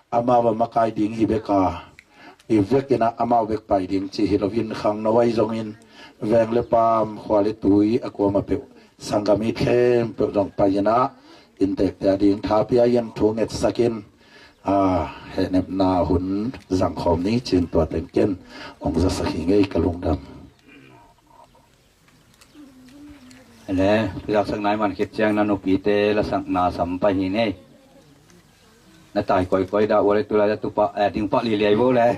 amau a makai ding hi bek a, i vekin ah amau bek pai ding cih hi loin, khangno ahi zongin veng le paam, khua le tui a kuamah peuh sanggam it khempeuh zong pai in ah inntekte a ding tha pia in thungetsak in, a, hehnepna hun zangkhawm ni ci-in tua teng ken hong zasak hi ing ei, ka lungdam. Le, pi laksakna i man khit ciang na nupite lasakna sam pah hi ing ei. Na tai koikoi dah ua le, tu lai dah tu pah, eh, ding pah liliai vo le.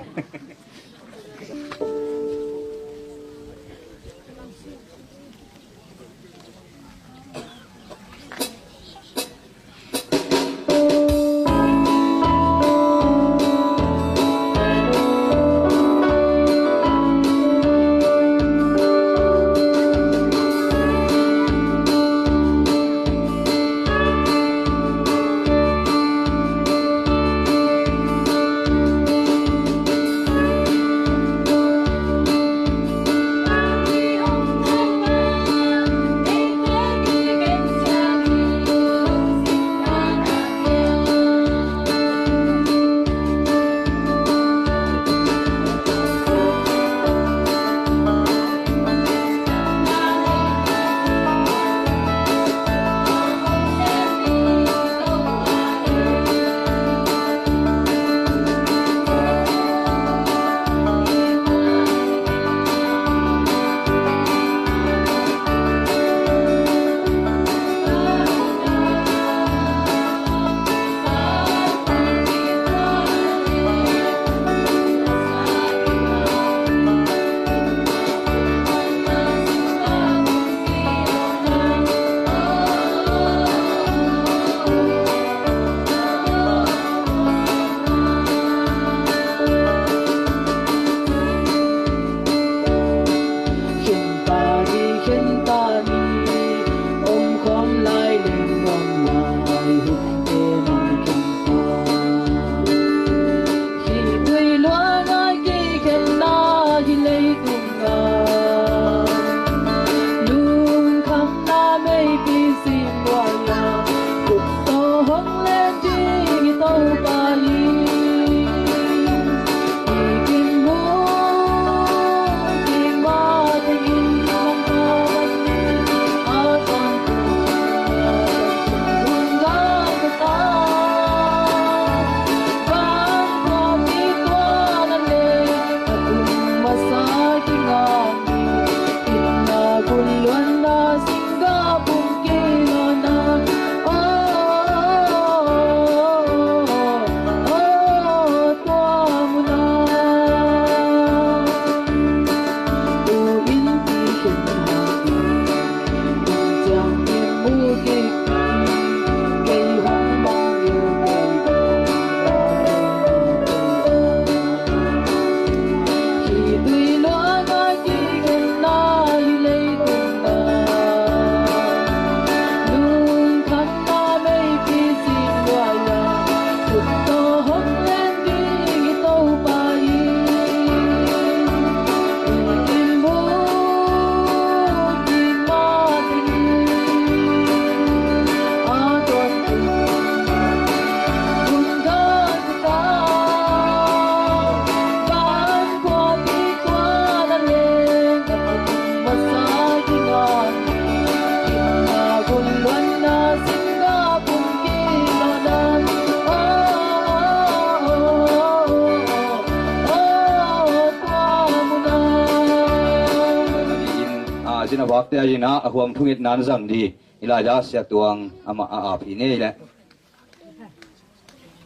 Na vakte a ina a huam thungetna na zang di. Elijah Siatuang amah a ap hi nei le.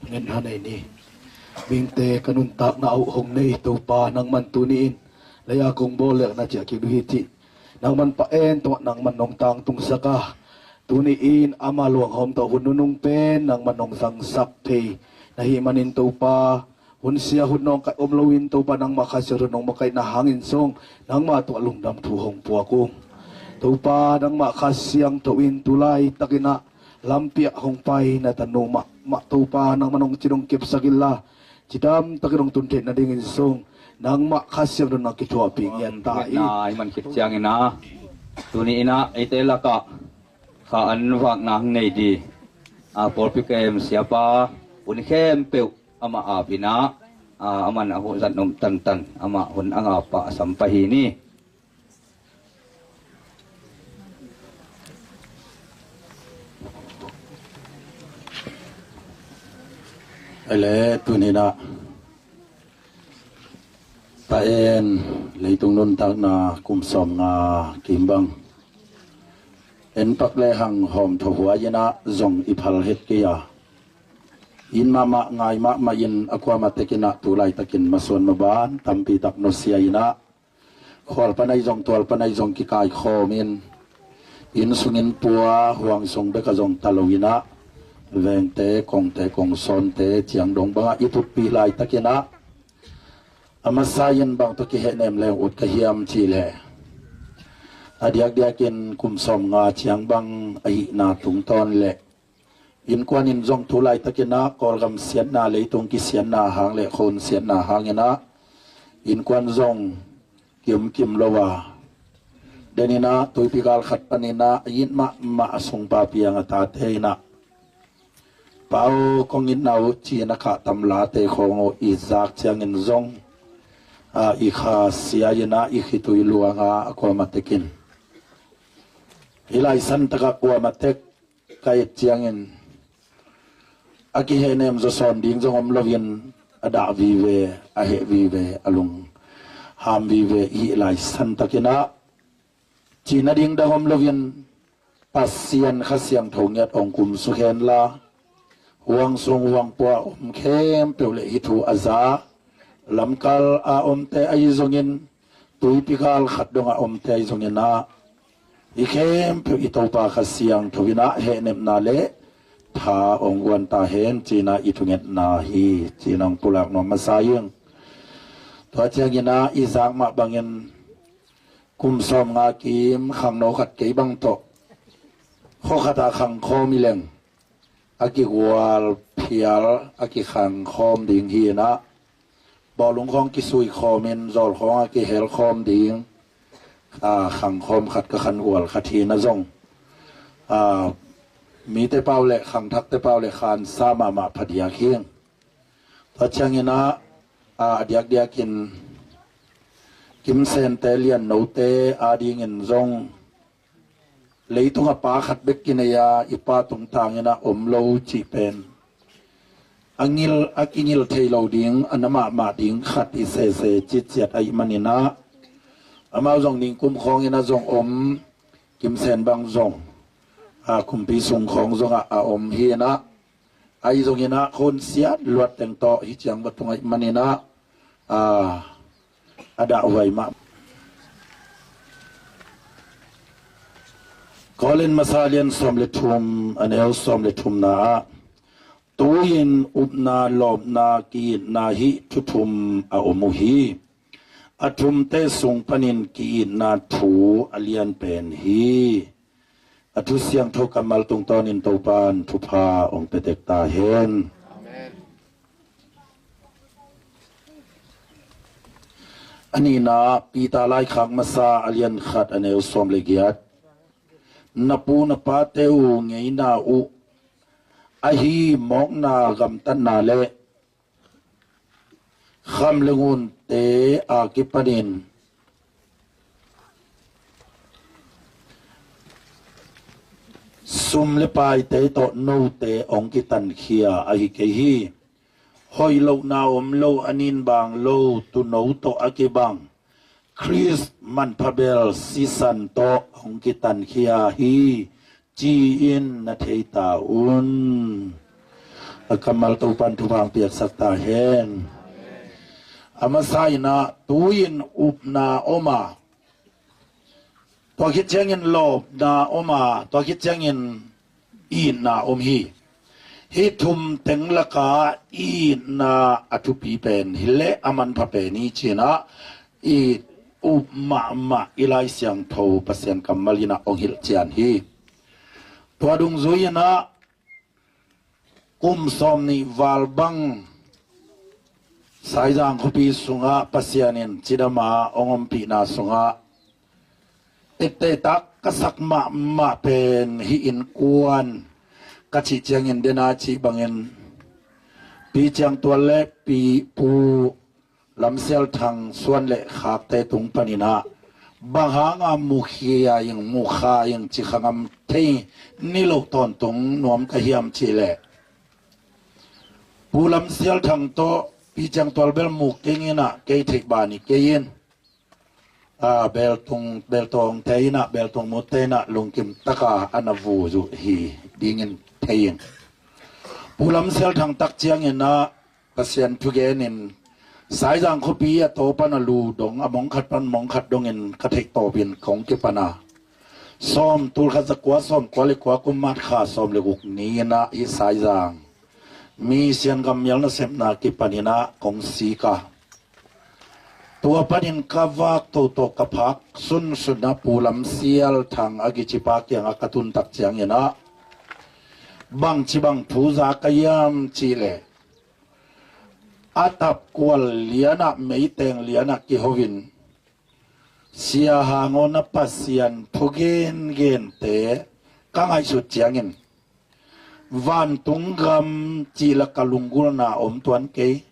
Ngen ha nei ni. Mingte ka nuntakna uh hong nei Topa nangman tuni in. Leia kong bawl lek na ciah kik duh hi cih. Nangman pa en tungah nangman nong tangtungsak a. Tuni in ama luanghawm tawh hun nunung pen nangman nong zangsak thei. Na hih manin Topa hun sia hun nawngkaih om loin Topa nangmah Kha Siangtho nong makaihna hangin zong nangmah tungah lungdam thu hong puak ung. Topa nangmah Kha Siangtho in tu laitakin ah lampi ah hong pai na tanu mahmah Topa nangmah nong ci nong kepsak inla cidam takin hong tun theih nadingin zong nangmah Kha Siangtho nang kithuahpih ngiat ta hi. Na i man khit ciangin ah tuni in ah eite lakah kha an vakna hong nei di a pawlpi kem siapa hun khempeuh amah ap in ah, a, aman a hun zat nop tantan amah hun a ngap pah a sam pah hi ni. Ai le tuni in ah pa en leitung nuntakna kum sawm nga kim bang en pak le hang hawm thaw huai in ah zong i phal het kei a. Inn mahmah ngai mahmah in a kuamah tekin ah tu laitakin masuan maban tampi tak nusia in ah khual pan ahi zong tual pan ahi zong kikaikhawm in inn sung inn pua huang sung bek a zong ta lo in ah vengte kongte kong sawnte ciang dong bangah i tutpih laitakin ah a masa in bang tawh kihehnem leng ut ka hiam cih leh a diakdiakin kum sawm nga ciang bang ahihna tungtawn leh innkuan in zong tu laitakin ah Kawlgam siatna leitung kisiatna hang le khon siatna hangin ah innkuan zong kimkim lo a den in ah tuipi gal khat panin ah a it mahmah a sungpa piang a tate in ah pa aw kong itna uh ci-in a khah tam late khawng uh i zak ciangin zong a i kha sia in ah i khitui luang a a kuamah tekin i laisan takah kuamah tek ka et ciangin a kihehnem zawsawn ding zong om loin a dah vive a heh vive a lung ham vive i hih laisan takin ah cihna ding dang om loin Pasian Kha Siangtho ngiat hong kum suk henla huang sung huang pua om khempeuh le hih thu a za lamkal a omte ahi zongin tuipi gal khat dongah omte ahi zongin ah i khempeuh i Topa Kha Siangtho in ah hehnepna le tha hong guan ta hen ci-in ah i thungetna hi ci-in hong pulak nuam masa ing. Tua ciangin ah i zak mah bangin kum sawm nga kim khangno khat kei bang tawh khua khat ah khangkhawm i leng a kigual phial a kikhangkhawm ding hi in ah bawlung khawng kisui khawmin zawl khawng a kihel khawm ding a khangkhawm khat ka khan gual khat hi in ah zong a mite pau le khangthakte pau le khansa mahmah phadiak hi. Tua ciangin ah a diakdiakin kimsente liannote adingin zong leitung a pa khat bek kinei a i pa tungtangin a om lo cih pen a ngil a kingil thei lo ding a na mahmah ding khat i sese citciat ahih manin ah amau zong ningkum khawngin a zong om kimsen bang zong a kumpi sung khawng zongah a om hi in ah ahi zongin ah khonsiat luat teng tawh hi ciang va tung ahih manin ah a a dahhuai mah. Korin masa lian sawm le thum a neu sawm le thumna ah tu-in upna lawpna ki-itna hih thu thum a om uh hi. A thumte sung panin ki-itna thu a lian pen hi. A thu siangtho kammal tungtawnin Topan thupha hong petek ta hen. Amen. A nihna Peter laikhak masa a lian khat a neu sawm le giat. Na pu na pate uh ngeina uh ahi mawkna gamtatna le kham le ngunte a kipanin sum le paite tawh note hong kitankhia ahi kei hi. Hoih lohna om lo a nin bang lo tuuno tawh a kibang Khrist manpha bel sisan tawh hong kitankhia hi, ci-in na thei ta un. A kammal Topan thupha hong piaksak ta hen. A masa in ah tu-in upna om a, tua khit ciangin lawpna om a, tua khit ciangin itna om hi. Hih thum teng lakah itna a thupi pen hi leh a manpha pen hi ci-in ah, i up mahmah i Lai Siangtho Pasian kammal in ah hong hilhcian hi. Tua dungzui in ah kum sawmnih val bang Saizang khuapi sungah Pasian in cidam a hong ompihna sungah, etteh tak ka sak mahmah pen hih innkuan ka cih ciangin, dena cih bangin Pi Ciang Tual le Pi Pu Lam Sial Thang suan le khakte tung panin ah bang hanga mukhia ing, mukha ing ci kha ngam thei niloh tawntung nuam ka hiam cih leh, Pu Lam Sial Thang tawh Pi Ciang Tual bel muk keng in ah, kei theih ban hi kei in, a, beltung, beltawngte in ah, beltung mutte in ah lungkim taka a na vuzuk hi dingin thei ing. Pu Lam Sial Thang tak ciangin ah Pasian thugen in Saizang khuapi a taw pan a lu dong, a mong khat pan mong khat dongin ka theih tawpin kong kipan a, sawm, tulkhat zakua sawmkua le kua kum March kha sawm le guk ni in ah hih Saizang Mission Gammial nasepna kipanin ah kong sik a, tua panin ka vak toto ka phak sunsun a Pu Lam Sial Thang a kicipa kiangah ka tun tak ciangin ah, bangci bang thu za ka hiam cih leh, a tapkual lian ah, meiteng lian ah kiho in, Sia Hang aw, na Pasian thu gengente ka ngaihsut ciangin, vantung gam cih lak ka lunggulhna om tuan kei.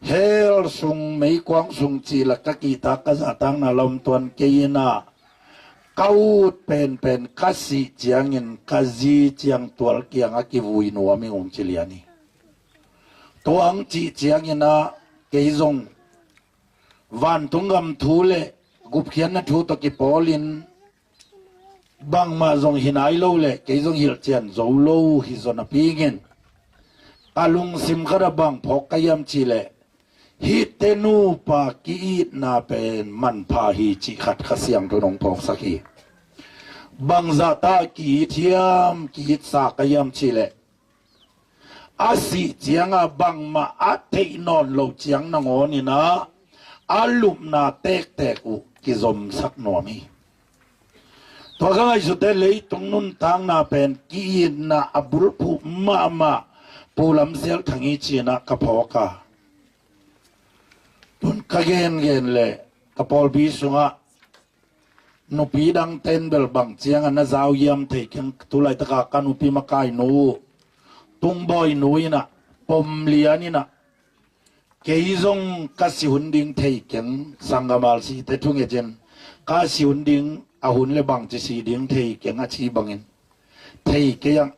Hell sung, meikuang sung cih lak ka kihtak, ka zahtakna la om tuan kei in ah, ka ut penpen ka sih ciangin ka zi Ciang Tual kiangah kivui nuam ing, hong ci lian hi. Tua hong cih ciangin ah kei zong vantung gam thu le gupkhiatna thu tawh kipawlin bangmah zong hi nai lo leh kei zong hilhcian zo lo hi zaw napi in, a lungsim khat ah bang phawk ka hiam cih leh, hihte nupa ki-itna pen manpha hi cih khat Kha Siangtho in hong phawksak hi. Bangzah ta ki-it hiam, ki-itsa ka hiam cih leh, a sih ciangah bangmah a theih nawn loh ciang nangawn in ah a lupna tektek uh kizomsak nuam hi. Tua ka ngaihsut teh leitung nuntakna pen ki-itna a bulphuh mahmah Pu Lam Sial Thang hi ci-in ah ka phawk a, tun ka gengen leh ka pawlpi sungah nupi dangte in bel bang ciangah na zau hiam thei keng. Tulaitakah ka nupi makainu Tungbawi nu in ah, pom lian in ah, kei zong ka si hun ding thei keng, sanggam alsite thunget in, ka si hun ding, a hun le bangci si ding thei keng a ci bangin, thei kei ang.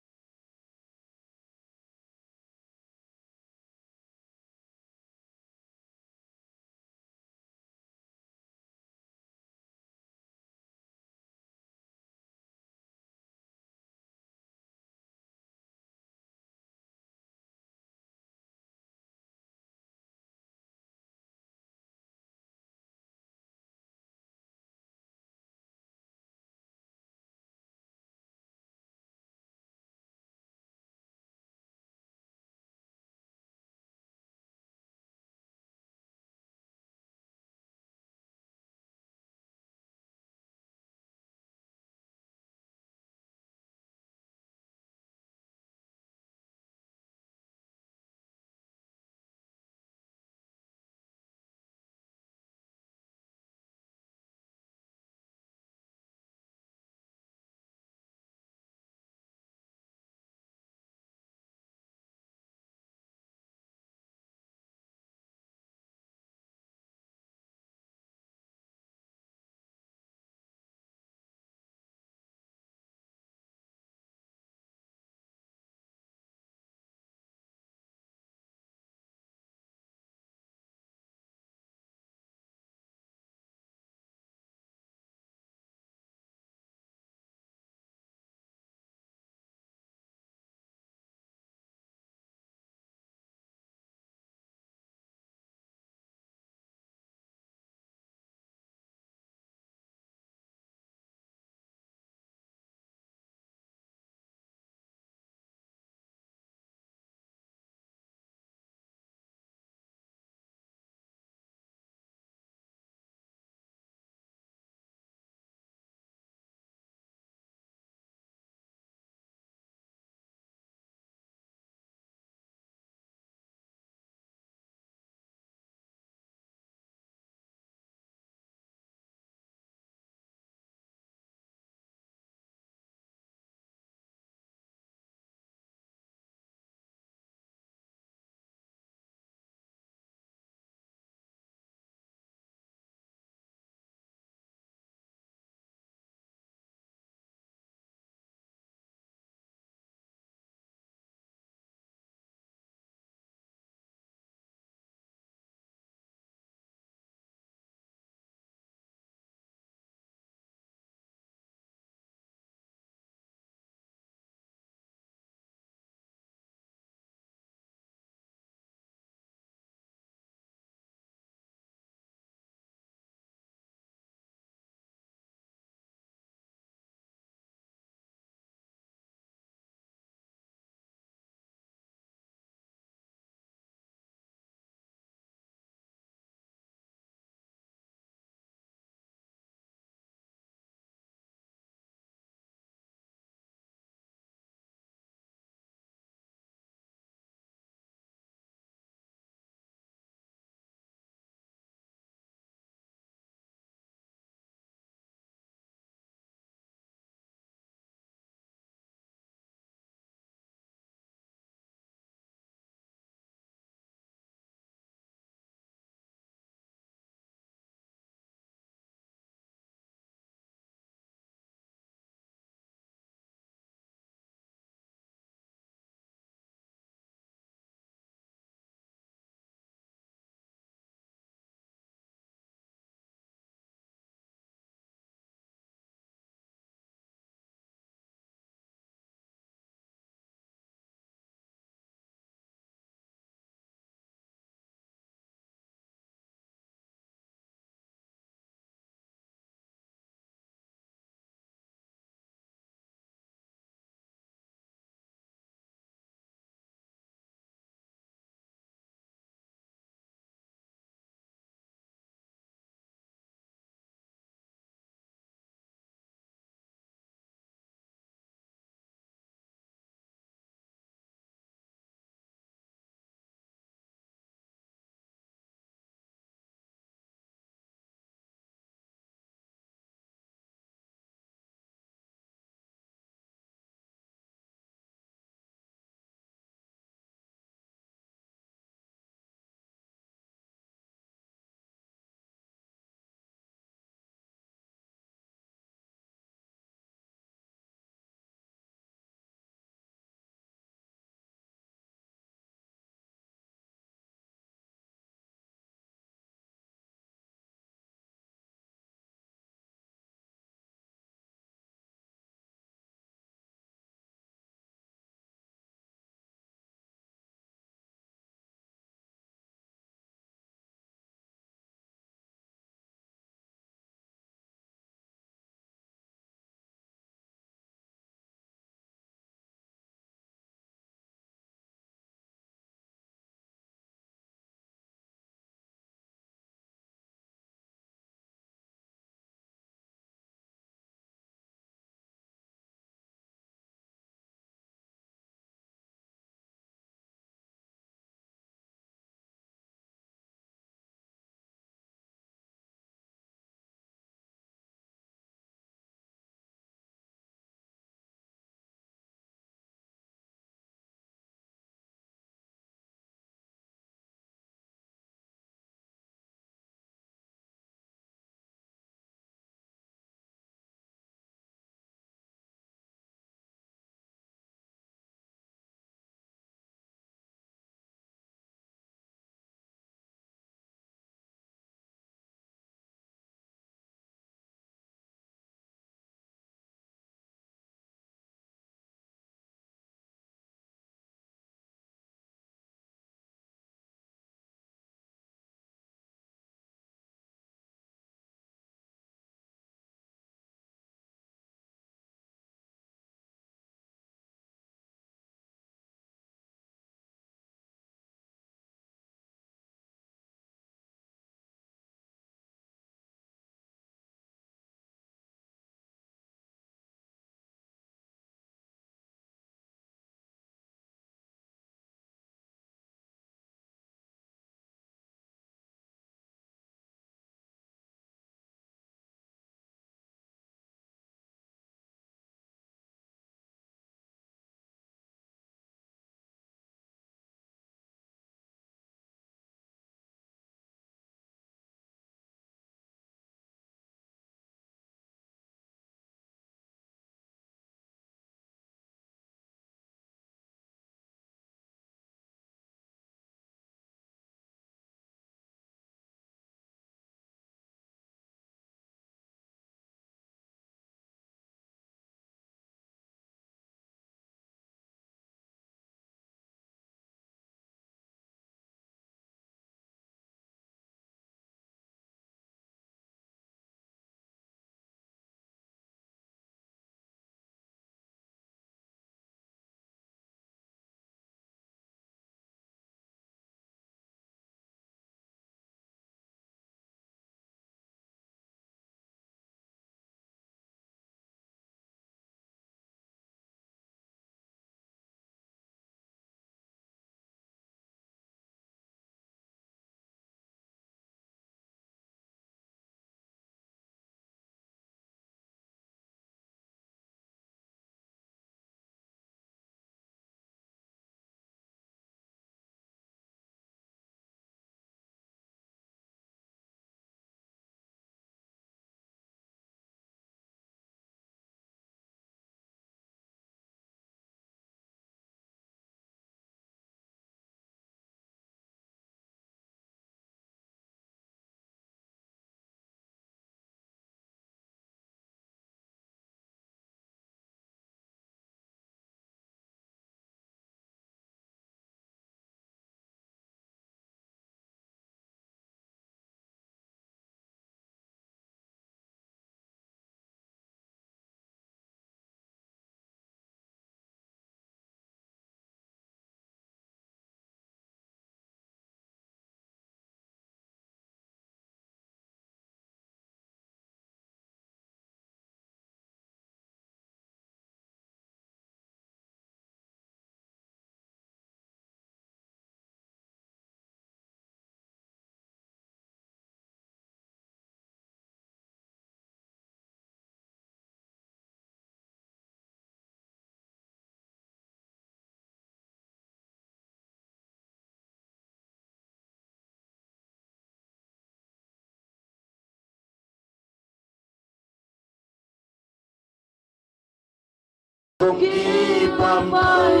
Kong kipampai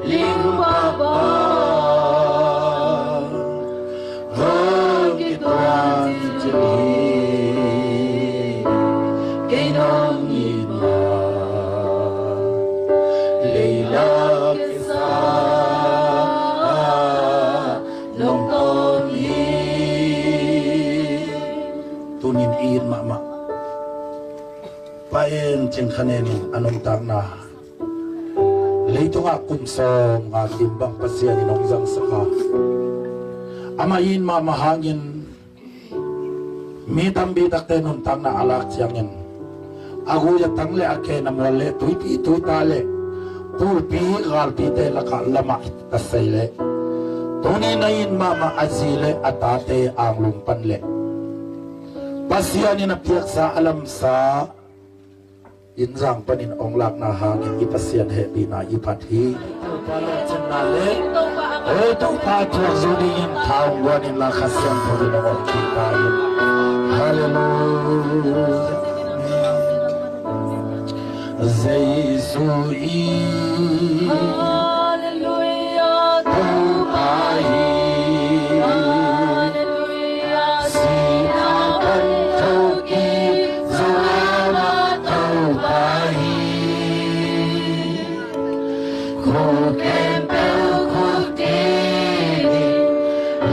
ling papa, hong kituan cil hi. Kei nong itna leilak kisa nong ton hi. Tunin i it mahmah Pa En Cing Khan En in a nuntakna, leitungah kum sawmnga kim bang Pasian in hong zangsak a, amah i it mahmah hangin mi tampi takte nuntakna a lak ciangin a gui a tang le a ken a mual le tuipi tuita le pulpi galpite lakah lamah ta sei le, tuni na it mahmah a zi le a tate anglum pan le Pasian in a piaksa a lamsa inn zang panin hong lakna hangin i Pasian hehpihna i phat hi. Topa lawhcinna le, o Topa thuak zo dingin tha hong guan inla Kha Siangtho in hong om kik ta in. Halleluia. Jesu i Halleluia, Topa hi. Halleluia, sihna pan thokik zo mah Topa hi. Khuk khempeuh khukdin,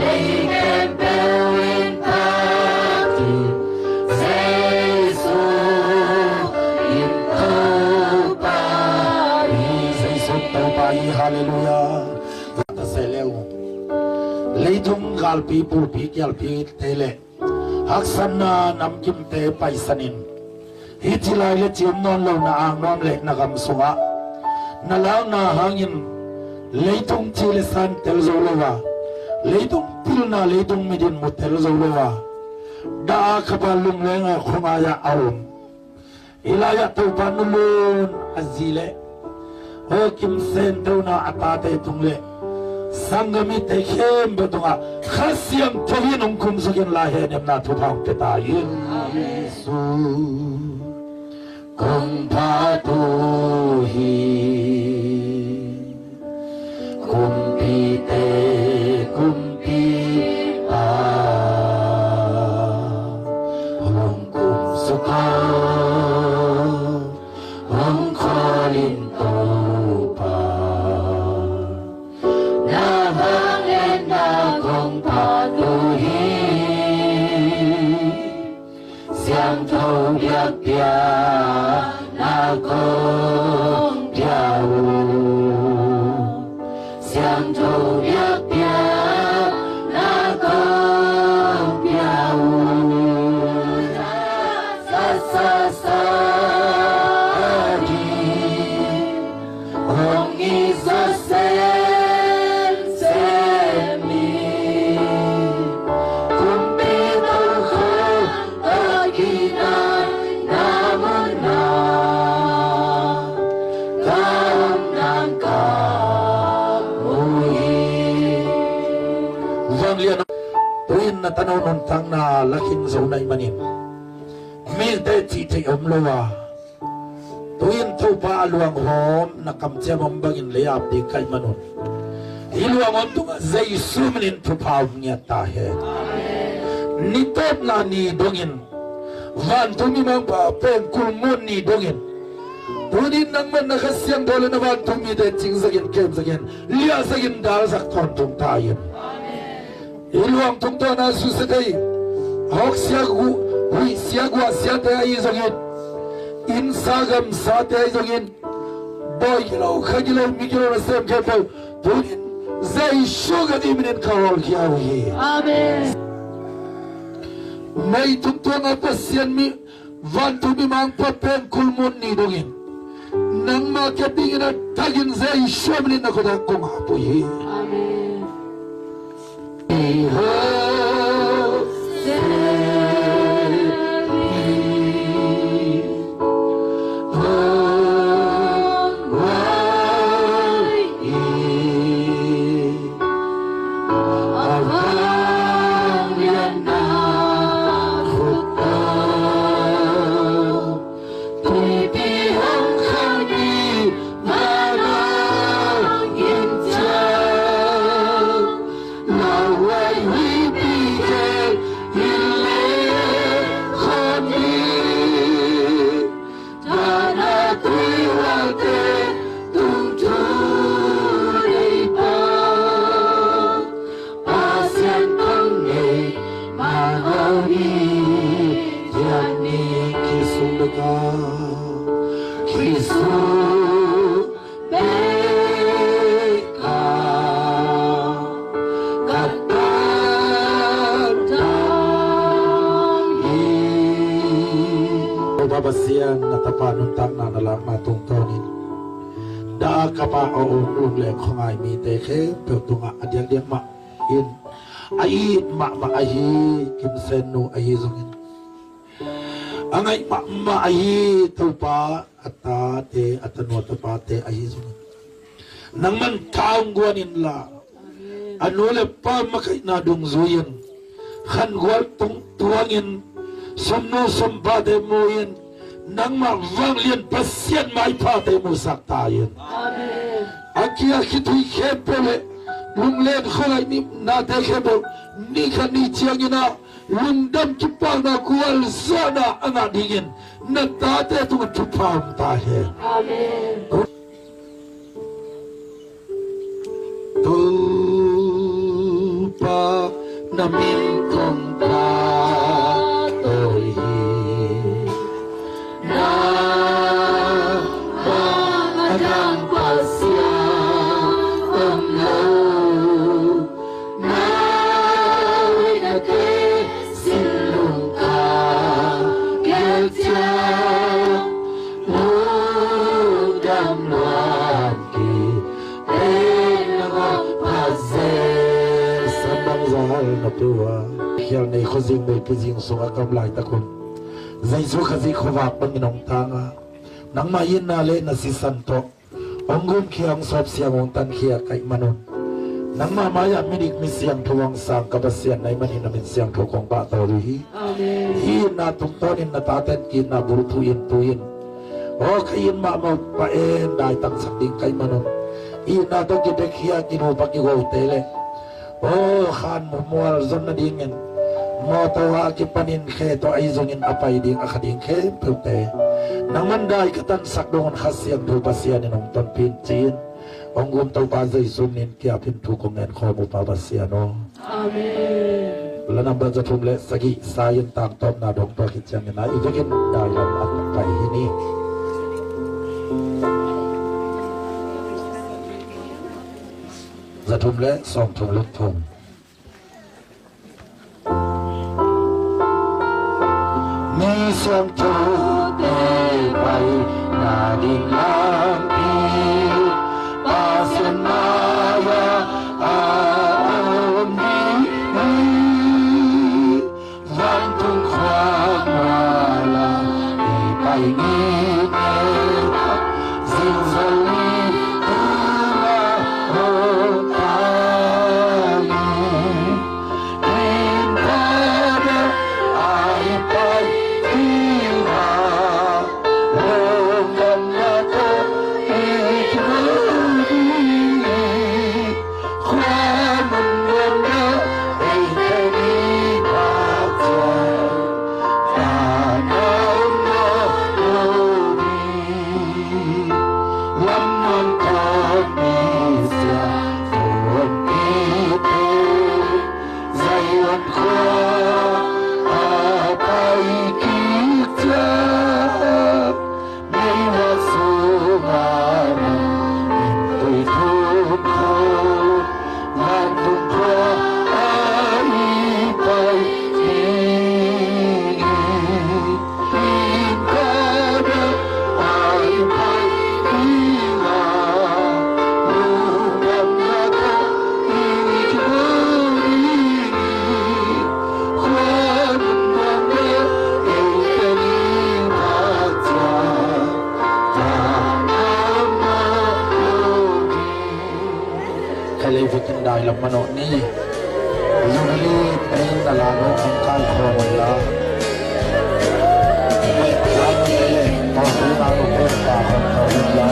lei khempeuh in phak ding, Jesu in Topa hi. Jesu Topa hi, halleluia. Ta se leu. Leitung galpi pulpi kialpite le haksatna namkimte paisanin, hih ci lai le ci om nawn lo na ang nuam le na gam sungah na lakna hangin leitung ci le san tel zo lo a, leitung pilna, leitung midin mu tel zo lo a, dah a kapa lungleng a khongai ah a om. Hih lai-ah Topa Nu Lun a zi le Haw Kim Sen Tona a tate tung le sanggamite khempeuh tungah Kha Siangtho in hong kumsuk inla hehnemna thupha hong pia ta in. Jesu kong phatu hi. Kumpite kumpipa hong kumsuk a, hong khawl in Topa, na vangliatna kong phatu hi. Siangtho biakpiakna kong pia uh. Siangtho biakpiakna kong pia uh. Sa, sa, sa, di. Hong i zo semsem hi. Kumpi tokhol tawh kinaina munah ka om nang ka mu hi. Vanglian, tu-in na tano nuntakna la khin zo na hih manin mite cih theih om lo a, tu-in Topa a luanghawm na kamciam om bangin lei ap ding ka hih manun, hih luanghawm tungah Jesu minin thupha hong ngiat ta hen. Ni tawpna ni dongin, vantung mimangpa pengkul mun ni dongin, tuni nangmah na Kha Siangtho le na vantung mite cingzakin, kemzakin, liahzakin, dalzak tawntung ta in. Hih luang tungtawna susia thei, hawk sia gu, huih sia guah siate ahi zongin, innsa gamsate ahi zongin, bawi gilo, kha gilo, mi gilo nasem khempeuh, tunin Jesu ka nih minin ka hawlkhia uh hi. Amen. Mei tungtawna Pasian mi, vantung mimangpa pengkul mun ni dongin, nangmah kep dingin a thakin Jesu minin na khut ah kong ap uh hi. Amen. A vangliatna khut tawh tuipi hong khang hi. Pasian na Tapa nuntakna na lakna tungtawnin, dah a kapa a om lungleng khuangai mite khempeuh tungah a diakdiak mah in a it mahmah ahi Kim Sen Nu ahi zongin, a ngaih mahmah ahi Topa a tate, a tanu a tapate ahi zongin, nangman tha hong guan inla, a nu le pa makaihna dungzui-in, khangual tungtuangin, sumnu sumpate mu-in, nangmah vanglian Pasian maiphate musak ta in. Amen. A kia khitui khempeuh le lunglen khuangaih nate khempeuh ni khat ni ciangin ah lungdam kipakna gualzawhna a ngah dingin na tate tungah thupha om ta hen. Amen. Topa na min kong phat hi. Na bang a dang Pasian om lo. Na wina te sin lungka gelcia. Lungdam luang ki pen na ngok pha ze. Sambang zal na pua. Khial nei khuazing nei pizing sung a kam laitak un, Jesu Khazih khuavak bangin hong tanga, nangmah itna le na sisan tawh hong gumkhia, hong sawpsiang, hong tankhia kaih manun, nangmah mai-ah midik misiangtho hong sang ka Pasian na hih manin na min siangtho kong pahtawi hi. Amen. Hih itna tungtawnin na taten ki-itna bulphuh in tu-in, aw ka it mahmah uh Pa en, daitangsak ding kaih manun, itna tawh kidekhia kinupa kigote le aw khan mual zon nadingin mawtaw a kipanin khe tawh ahi zongin a pai ding a kha ding khempeuhte nangman dai ka tansak dongun Kha Siangtho Pasian in hong tonpih in ci-in hong gum Topa Jesu min kiapin thu kong ngen khawm uh Pa Pasian aw. Amen. La nambat za thum le sagih sa-in tangtawpna dong tua khit ciangin a i vekin dai lam a pai hi ni. Za thum le sawmthum le thum. Mi siangthote paina ding lampi Pasian mai-ah a om ding hi. Vantung khua mala i pai ni te, zingzal ni ula hong pai ni. In pada ai pai ni ha, hong dan na to i ki ni. Khailei vekin dai lam manawh ni. Jubilee pen na la no kong kai khawm la. Weh la no le, pa hu na no pen pa khawm khawm la.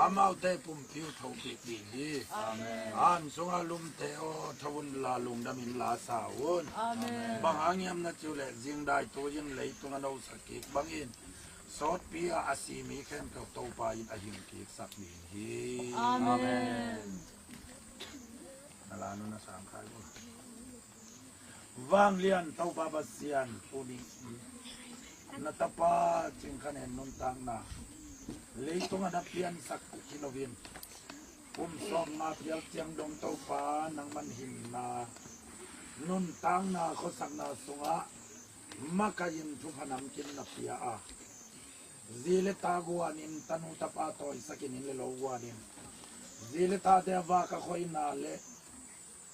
Amaute pumpi uh thokik ding hi. Amen. An sungah lumte aw, tho unla lungdamin la sa un. Amen. Bang hang hiam na cih uh leh, zingdai tu-in leitung a nosak kik bangin, sawtpi-a a si mi khempeuh Topa in a hingkiksak ding hi. Amen. Amen. Na la nu na sang khai un. Vanglian Topa Pasian, tuni na tapa Cing Khan En nuntakna leitung a na piansak uh hi loin, kum sawmnga phial ciang dong Topa nangman hinna, nuntakna, khuasakna sungah makai-in thupha namkim na pia a, zi le ta guanin, tanu tapa tawisakin, inn le lo guanin, zi le tate a vak a khoina le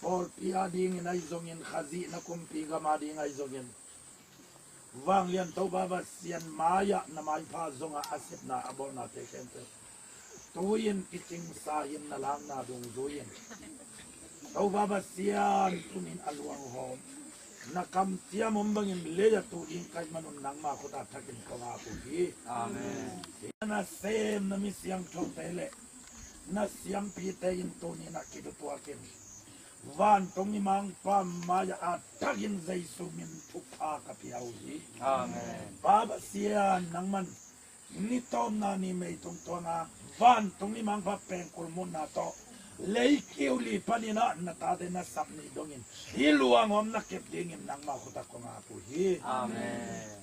pawlpi adingin ahi zongin, Khazih na kumpi gam ading ahi zongin, Vanglian Topa Pasian mai-ah na maipha zongah a sepna a bawlnate khempeuh tu-in i cingsa-in na lakna dungzui-in, Topa Pasian, tuni-in a luanghawm na kamciam om bangin lei-ah tu ding ka hih manun nangma khut a thakin kong ap uh hi. Amen. Na nasem na mi siangthote le na siampite in tuni-in a kitutuakin, vantung i Mangpa mai-ah a thakin Jesu min thupha ka pia uh hi. Amen. Pa Pasian, nangman ni tawpna ni mei tungtuang a vantung i Mangpa pengkul mutna tawh lei kiu li panin ah na tate na sap ni dongin hih luanghawm na kep dingin nangma khut ah kong ap uh hi. Amen.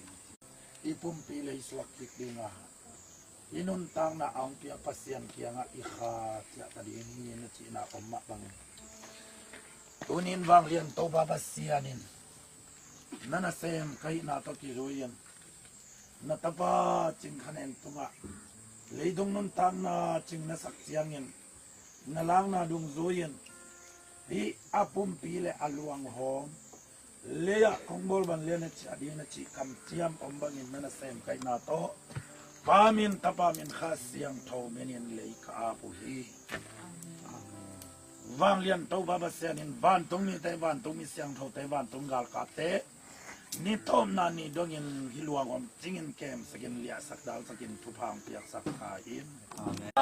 I pumpi lei suak kik ding a, i nuntakna a hong piak Pasian kiangah i kha ciah ta ding hi na cihna om mah bangin, tuni-in Vanglian Topa Pasian in na nasem ka hihna tawh kizui-in, na tapa Cing Khan En tungah leitung nuntakna cing na sak ciangin, na lakna dungzui-in, hih a pumpi le a luanghawm lei-ah kong bawl ban lian a ciah ding na cih kamciam om bangin na nasem ka hihna tawh Pa min, Tapa min, Kha Siangtho minin lei ka ap uh hi. Vanglian Topa Pasian in vantung mite, vantung mi siangthote, vantung galkapte ni tawpna ni dongin hih luanghawm cingin kemsakin, liahsak dalsakin, thupha hong piaksak kha in. Amen.